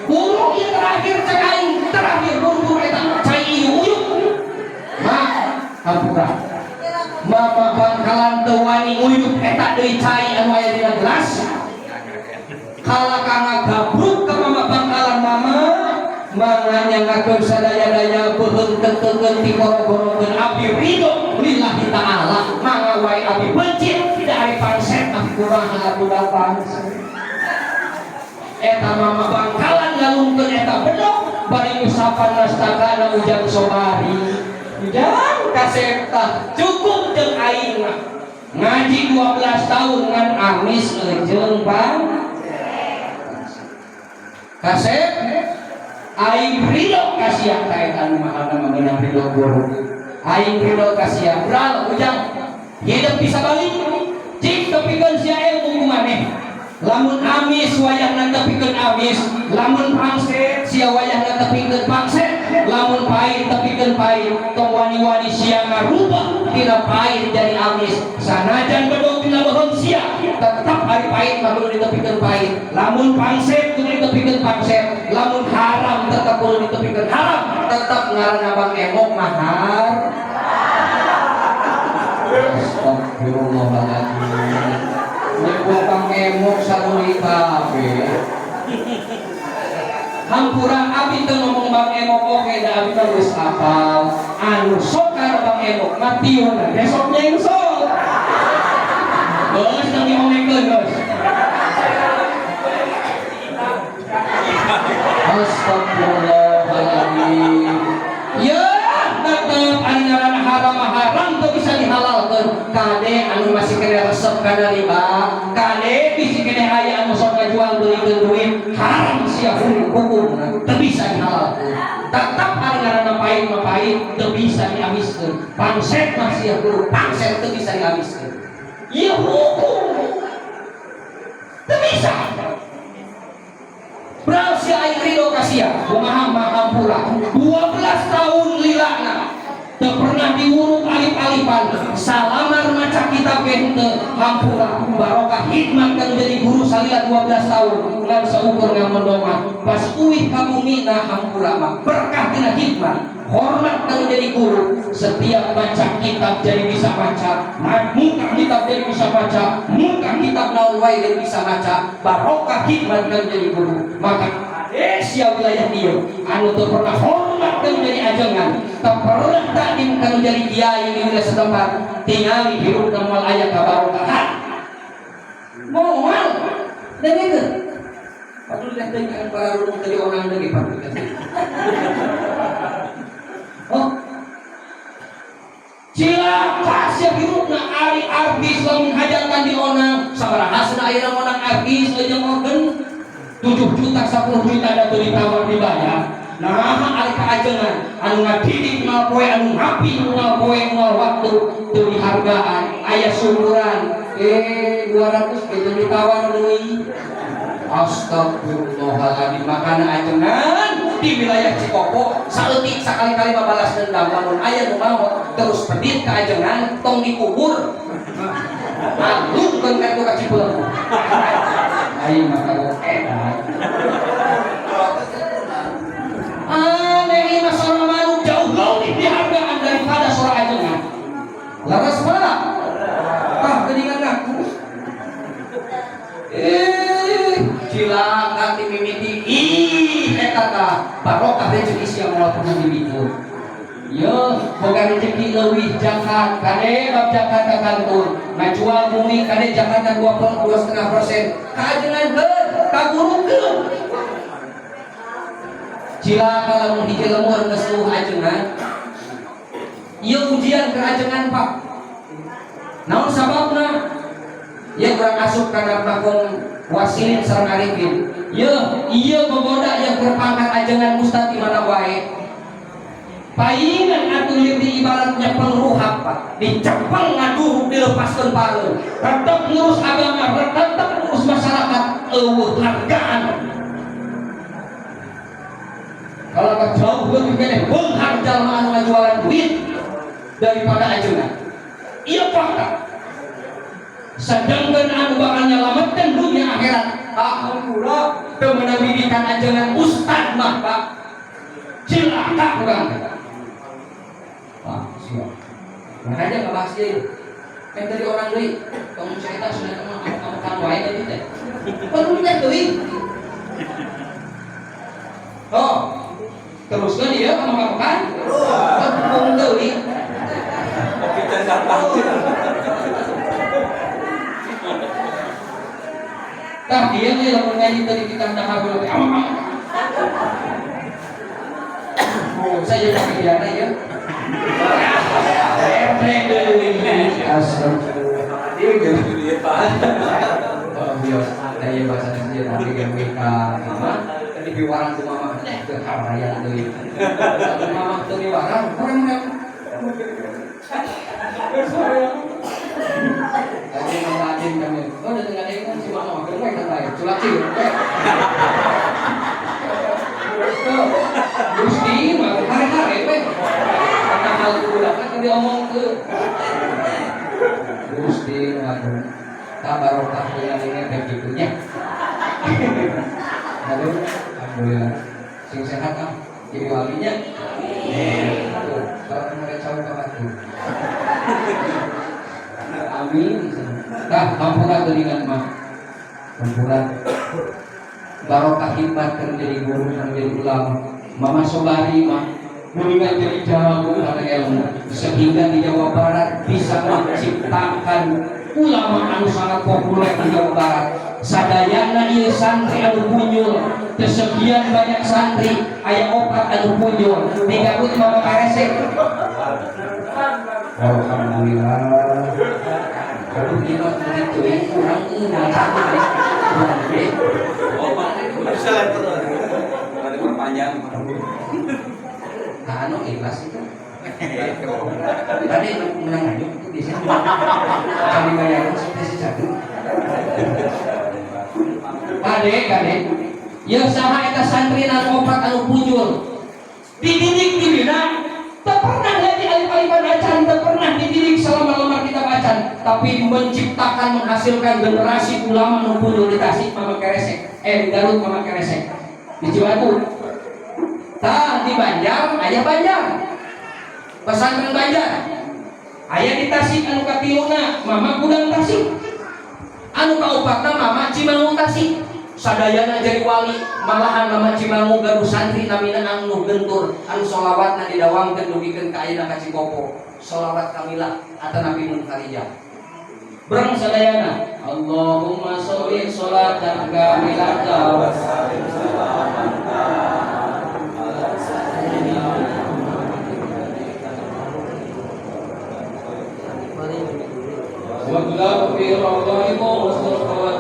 buru ieu terakhir cek aing terakhir buru-buru eta cai ieu uyuh. Mak hampura. Mama Bangkalan teu wani nguyuh eta deui cai anu aya dina gelas. Kala kana gabruk ka Mama Bangkalan mama manganyangakeun sadaya-daya beuheung teukeun ti goro-gorokeun abdi ridho lillahi ta'ala mangga wae abdi bencit dari pangset abdi kumaha atuh pangset. Eta Mama Bangkalan ngalungkeun eta bedog bari ngusapan nastakana Ujang Sobari. Ujang kasep tah cukup jeung aing mah. Ngaji 12 tahun ngan amis jeung bang. Kasep aing ridho ka sia ka eta anu mahalna mah meunang ridho guru. Aing ridho ka sia bral Ujang hidup bisa balik cik tepikeun sia ilmu ku maneh. Lamun amis wayahna tepikeun amis, lamun pangset sia wayahna tepikeun pangset, lamun pahit tepikeun pahit, tong wani-wani sia ngarubah tina pahit jadi amis. Sanajan bedog tina beuheung sia, tetap ari pahit mah kudu ditepikeun pahit. Lamun pangset kudu ditepikeun pangset, lamun haram tetap kudu ditepikeun haram, tetap ngaranna Bang Emok mahar. Astagfirullahaladzim. Nyebut Bang Emok saduli kabeh. Hampura abi teu ngomong Bang Emok oke da abi mah geus apal. Anu sok kana Bang Emok mah tiuna besok nyengsok. Geus nang diomekeun geus. Astagfirullahaladzim. Ya tetep ari ngaranna haram mah haram teu bisa dihalalkeun. Kade anu masih kena resep kana riba, kade bisi kena aya anu sok ngajual beulikeun duit, haram sia hukumna teu bisa dihalalkeun. Tetep ari ngaranna pahit mah pahit teu bisa diamiskeun. Pangset mah sia kudu pangset teu bisa diamiskeun. Ieu hukum teu bisa. Bral sia aing ridho ka sia, kumaha mah hampura. 12 tahun lilana teu pernah diuruk alif-alifan. Salamar maca kitab ge henteu hampura. Barokah hikmat kan jadi guru salila 12 tahun ngan saukur ngamondongan. Pas uih ka bumina hampura mah berkah tina hikmat. Hormat kan jadi guru, setiap baca kitab jadi bisa baca, muka kitab jadi bisa baca, muka kitab naon wae jadi bisa baca, barokah hikmat kan jadi guru. Maka sia wilayah dieu anu teu pernah hormat kan jadi ajengan, teu pernah takdim kan jadi kiai di wilayah setempat, tingali hirupna moal aya kabarokahan. Moal dan itu. Padahal lihat dengan para rumah tadi orang lagi Pak. Oh. Cilaka sia hirupna ari artis lamun hajatan di onang sabaraha cenah ayeuna onang artis jeung organ 7 juta 10 juta da teu ditawar dibayar. Nah, ari kaajengan anu ngadidik moal poe anu ngapi moal poe moal waktu teu dihargaan aya syukuran 200 ge teu ditawar deui. Astagfirullahaladzim. Makana ajengan di wilayah Cikopo saeutik sakali-kali mah balas dendam lamun aya nu maot terus pedit ka ajengan tong dikubur. Alungkeun ka ka Cipeung. Aing mah kagok edan. Aneh ieu mah sora manuk jauh leuwih dihargaan daripada sora ajengan. Laras mana? Tah geuningan ngaku. Cilaka ti mimiti ih eta tah. Barokah rezeki sia moal pernah dibikul. Yo, boga rezeki leuwih zakat, kade bab zakat ka kantun. Ngajual bumi kade zakatna 2,5%. Ka ajengan keun, ka gurukeun. Cilaka lamun hiji lemur geus leuwih ajengan. Ieu ujian ke ajengan, Pak. Naon sababna? Ieu kurang asup kana makom wasilin sareng arifin. Ye, ieu gogoda yang berpangkat ajengan ustad di mana wae. Paingan atuh di ibaratnya pengruhap, Pak. Dicepeng ngaduruk dilepaskeun pareum. Tetep ngurus agama, tetep ngurus masyarakat, eueuh hargaan. Kalau ke jauh lebih keneh beunghar jalma anu ngajualan duit daripada ajengan. Ieu fakta. Sedangkan anu bakal nyelametkeun dunia akhirat, Pak, hampura teu meunang bibitan ajengan ustad mah, Pak. Cilaka urang teh. Pak, siap. Makanya nggak bahas ieu. Kan dari orang deui, kamu cerita sudah teman kamu kamu wae gitu teh. Perlu teh deui. Oh, teruskan dia kamu kamu kan? Tepung deui. Kopi datang. Tah dia nih lamun ngaji tadi kita dahar heula teh. Oh, saya pakai biana ya. Astagfirullah. Oh, biasa ada ya bahasa Indonesia tapi GWK mama tadi piwarang ku mama teh teu haraya deui. Mama teu miwarang kurang rem. Tadi mama adin kami. Oh, dan dengan ini si mama keur we kan lain. Culak sih we. Gusti mah hare-hare we. Karena hal budak kan diomongkeun. Gusti aduh. Tak barokah dengan ini teh kitu nya. Aduh, alhamdulillah. Sing sehat ah. Jadi walinya. Amin. Tuh, kalau mereka cowok ke batu. Amin. Tah, hampura geuningan mah. Hampura. Barokah hikmat keur jadi guru keur jadi ulama. Mama Sobari mah geuningan jadi jago karena ilmu sehingga di Jawa Barat bisa menciptakan ulama anu sangat populer di Jawa Barat. Sadayana ieu santri anu punyul, sekian banyak santri aya opat anu punyul di Garut Mama Karesek. Alhamdulillah. Aduh, ieu mah murid teuing kurang euy kurang gede. Bisa lah itu. Ada perpanjang. Nah, anu ikhlas itu. Tadi menang aja itu biasanya. Kami bayaran seperti satu. Kade, kade. Ya saha eta santri anu opat anu punjul. Dididik dibina, tak pernah ngaji alif-alifan acan, tak pernah dididik selama-lama kita acan, tapi menciptakan menghasilkan generasi ulama anu punjul di Tasik Mama Keresek, di Garut Mama Keresek. Di Cibatu. Tah di Banjar, aya Banjar. Pesantren Banjar. Aya di Tasik anu katiluna Mama Gudang Tasik. Anu kaopatna Mama Cimangu Tasik. Sadayana jadi wali, malahan Mama Cimangu gaduh santri namina anu gentur, anu sholawatna didawangkeun dugikeun ka ayeuna ka Cikopo. Sholawat kamilah atanapi munfarijah. Berang sadayana, Allahumma sholli sholatan kamilatan. Wa fi rawdaikum wa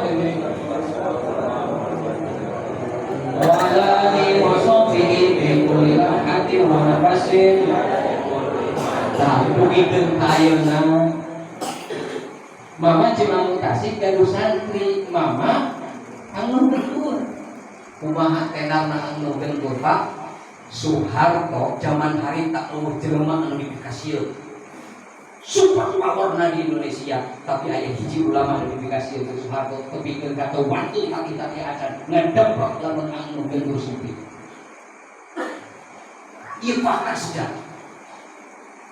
wa ala alihi wa sahbihi bi kulli lamhatin wa nafasin. Tah dugikeun ka ayeuna Mama Cimangu Tasik gaduh santri Mama anu gentur. Kumaha tenarna anu gentur, Pak? Soeharto zaman harita eueuh jelema anu dipikasieun. Super powerna di Indonesia, tapi aya hiji ulama anu dipikasieun ku Soeharto tepikeun ka teu wantun kaki-kaki acan ngedeprok lamun anu gentur supi. Ieu fakta sejarah.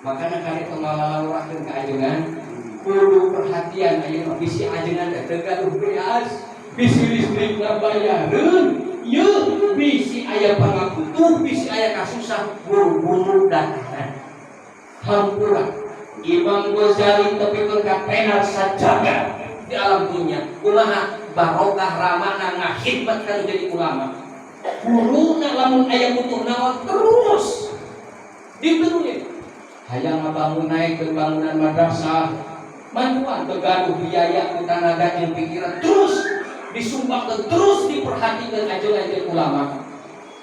Makana kali tong ngalalawurakeun ka ajengan, kudu perhatian ayeuna bisi ajengan teh teu gaduh beas, bisi listrik bayareun. Yeuh bisi aya pangabutuh, bisi aya kasusah, buru-buru datangan. Hampura Imam Ghazali tepikeun ka tenar sajagat di alam dunia. Kumaha barokah ramana ngahidmat kana jadi ulama. Guruna lamun aya butuh naon terus diturunin. Hayang ngabangun naik ke bangunan madrasah, mantuan tegaduh biaya ku tanaga jeung pikiran terus disumbangkan, terus diperhatikan aja-aja ulama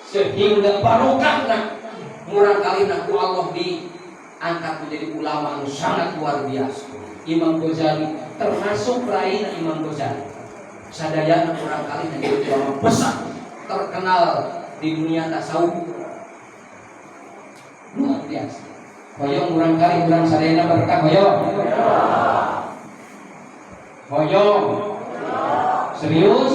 sehingga barokahna murang kali ku Allah diangkat menjadi ulama anu sangat luar biasa. Imam Ghazali termasuk raina Imam Ghazali sadayana murang kali jadi ulama besar terkenal di dunia tasawuf luar biasa. Hoyong murang kali urang sadayana berkah, hoyong, hoyong serius.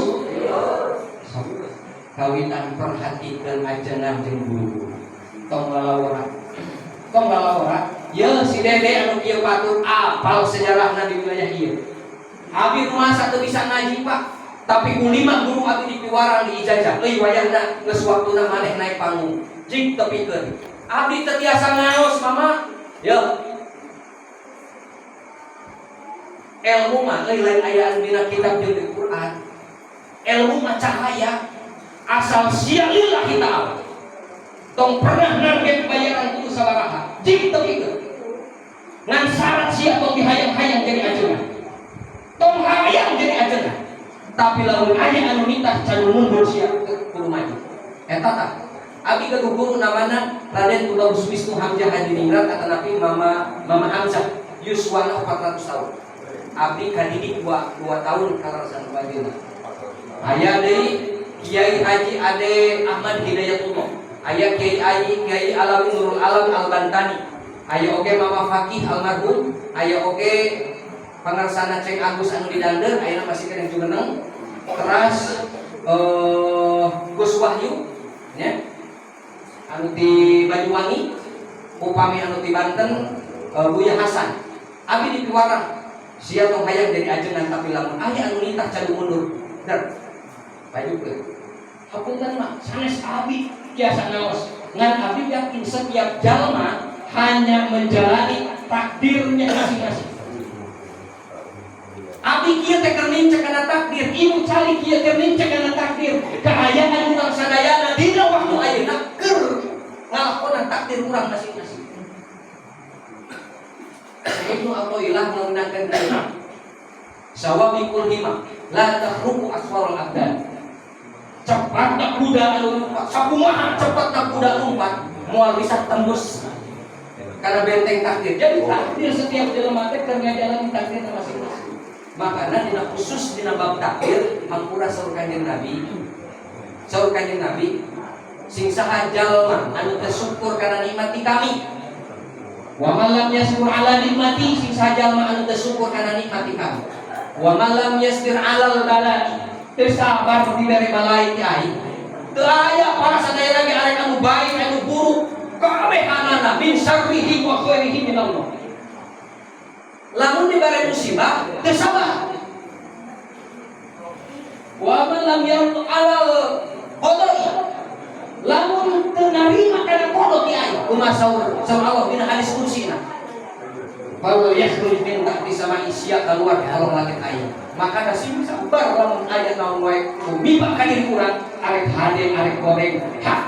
Kawitan perhatikan ajengan jeung guru, tong lalawora, tong lalawora. Ye si Dede anu kieu patut apal sejarahna di wilayah ieu. Abi rumasa teu bisa ngaji, Pak, tapi ku lima guru abi dipiwarang, di ijazah euy. Wayahna geus waktuna maneh naik panggung, jig tepikeun. Abdi teu tiasa ngaos, Mama. Ye ilmu mah euy lain aya anu dina kitab jeung di Quran. Ilmu mah cahaya, asal sia lillahi ta'ala, tong pernah narget bayaran kudu sabaraha, jig tepikeun. Ngan syarat sia tong dihayang-hayang jadi ajengan, tong hayang jadi ajengan, tapi lamun aya anu nitah can mundur, sia kudu maju. Eta tah abi gaduh guru namana Raden Tubagus Wisnu Hamzah Hadiningrat atanapi Mama Mama Hamzah, yuswana 400 tahun. Abdi kadidik 2 tahun kaleresan wajibna. Aya deui Kiai Haji Ade Ahmad Hidayatullah, aya Kiai Haji Kiai Alawi Nurul Alam Al-Bantani, aya oge Mama Fakih almarhum, aya oge pangarsana Ceng Agus anu di Dander ayeuna masih keneh jumeneng. Teras Gus Wahyu nya anu di Banyuwangi, upami anu di Banten Buya Hasan. Abi dipiwarang sia tong hayang jadi ajengan, tapi lamun aya anu nitah cadu mundur der pajukeun. Hapunten mah sanes abi biasa ngaos, ngan abi yakin setiap jalma hanya menjalani takdirnya masing-masing. Abi kieu teh keur nincak kana takdir, ibu calik kieu keur nincak kana takdir. Kaayaan urang sadayana dina waktu ayeuna keur ngalakonan takdir urang masing-masing. Ibnu Athaillah menggunakan kalimat sawabiqul himam la takhruqu asfarul abdan. Cepat tak kuda anu lompat, sakumaha cepat tak kuda lompat, moal bisa tembus karena benteng takdir. Jadi takdir setiap jelema teh keur ngajalani takdir masing-masing. Makanya dina khusus dina bab takdir hampura saur Kanjeng Nabi. Saur Kanjeng Nabi sing saha jalma anu teu syukur kana nikmat ti kami. Wa man lam yaskur ala nikmati, sing saha jalma anu teu syukur kana nikmat ti kami. Wa man lam yasbir alal balai, teu sabar dibere balai ti aing. Teu aya para sadaya lagi arek anu baik anu buruk kabehanana min syarrihi wa khairihi min Allah. Lamun dibere musibah teu sabar. Wa man lam yarda alal qada'i, lamun teu narima kana qada ti aing, kumaha saur saur Allah dina hadis qudsi na, fal yakhruj min tahti sama'i, sia keluar di kolong langit aing. Maka da sing sabar lamun aya naon wae tumiba ka diri urang, arek hade arek goreng, hak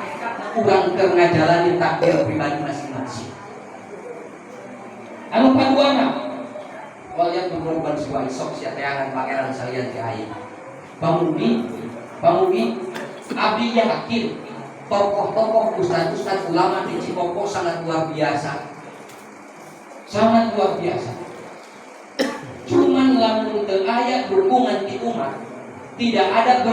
urang keur ngajalani takdir pribadi masing-masing. Anu paduana wal yatlubu siwa, sok sia teangan pangeran salian ti aing. Pamugi, pamugi abdi yakin tokoh-tokoh ustaz-ustaz ulama di Cikopo sangat luar biasa, sangat luar biasa. Cuman lamun teu aya dukungan di umat, tidak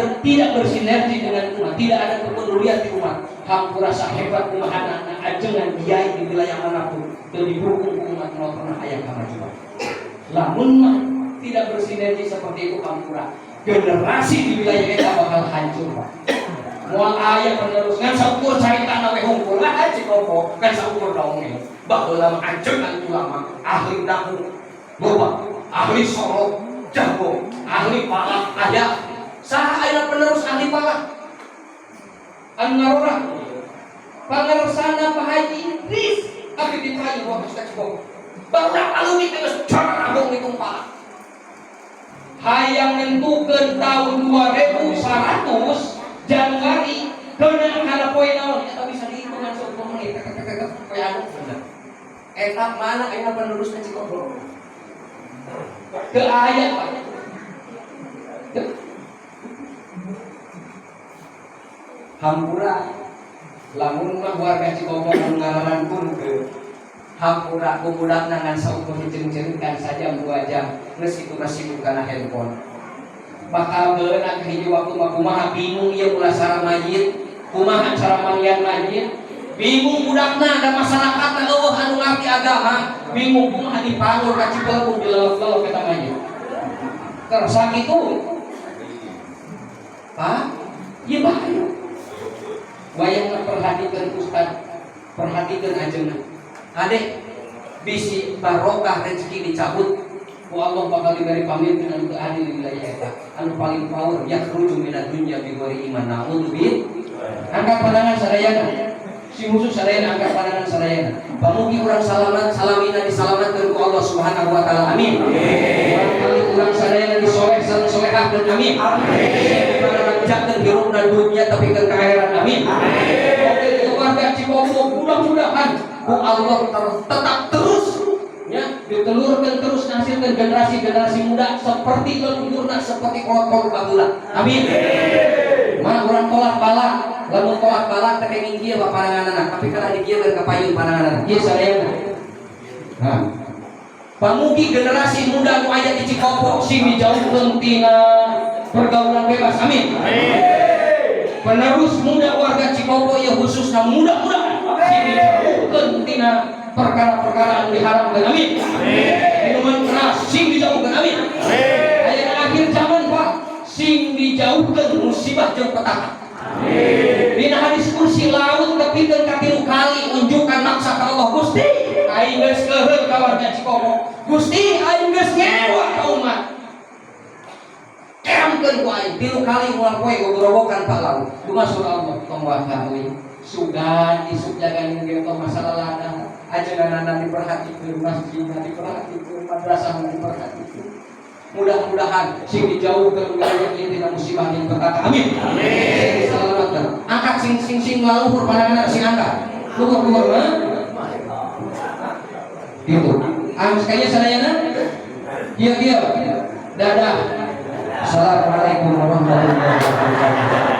bersinergi dengan umat, tidak ada kepedulian di umat, hampura sahebat kumaha ajengan kiai di wilayah manapun teu didukung ku umat, moal pernah aya kamajuan. Lamun mah tidak bersinergi seperti itu, hampura generasi di wilayah kita bakal hancur, Pak. Moal aya penerus, ngan saukur caritana we hungkul lah Cikopo kan saukur dongeng. Baheula mah ajengan ulama ahli nahwu loba, ahli sorof jago, ahli falak aya. Saha aya penerus ahli falak? Anu ngarora pangersana Pak Haji Idris abdi di payu waktu Cikopo. Barudak alumni teh geus carabong ditumpah. Hayang nentukeun tahun 2100 Januari kena kana poe naon eta bisa dihitungan 10 menit poe anu bener. Eta mana ayeuna penerusna Cikopo? Teu aya, Pak. Teu. Hampura lamun mah warga Cikopo anu ngararan pun ke hampura ku budakna ngan saukur diceung-ceungkan sajam 2 jam geus kitu mah sibuk kana handphone. Bakal beunang hiji waktu mah kumaha bingung ieu ulah sareng mayit, kumaha cara mandian mayit, bingung budakna da masyarakatna euweuh anu ngarti agama, bingung kumaha dipanggul ka Cipelung dilelep-lelep eta mayit. Kersa kitu. Pak, ieu bahaya. Wayahna perhatikan ustad, perhatikan ajengan. Adek, bisi barokah rezeki dicabut ku Allah bakal diberi pamimpin anu teu adil di wilayah eta. Anu paling power yakhruju minad dunya bi ghairi iman, na'udzubillah. Angkat pandangan sadayana. Si khusus sadayana angkat pandangan sadayana. Pamugi urang salamat salamina disalamatkeun ku Allah Subhanahu wa taala. Amin. Barangkali urang sadayana disoleh sareng solehahkeun. Amin. Amin. Jangan hirupna dunya tapi ke akhirat. Amin. Oke, keluarga Cikopo mudah-mudahan ku Allah tetap terus ya ditelurkan terus menghasilkan generasi-generasi muda seperti leluhurna, seperti kolot-kolot baheula. Amin. Mah urang tolak balak, lamun tolak balak teh kenging kieu pandanganna, tapi kana di kieu kapayun pandanganna. Ieu sadayana. Nah, pamugi generasi muda nu aya di Cikopo sing dijauhkeun tina pergaulan bebas. Amin. Penerus muda warga Cikopo ya khususnya muda-muda sing dijauhkeun tina perkara-perkara anu diharamkeun. Amin. Minuman keras sing dijauhkeun. Amin. Ayeuna akhir zaman, Pak, sing dijauhkeun musibah jeung petaka. Dina hadis qudsi laut tepikeun ka tilu kali unjukan maksa ka Allah, Gusti aing geus keuheul ka warga Cikopo, Gusti aing geus ngewa ka umat, keramkeun ku aing tilu kali moal poe gogorowokan Pak laut. Dumasur Allah tong waka euy sugan isuk jaga ge tong masalah lada ajenganana diperhatikeun, masjidna diperhatikeun, madrasahna diperhatikeun. Mudah-mudahan sing dijauhkeun wilayah ieu tina musibah jeung petaka. Amin. Amin. Sing disalamatkeun. Angkat sing sing sing laluhur pandanganna sing angkat. Luhur luhur mah. Gitu. Ah, sekalian sadayana. Kieu kieu. Dadah. Assalamualaikum warahmatullahi wabarakatuh.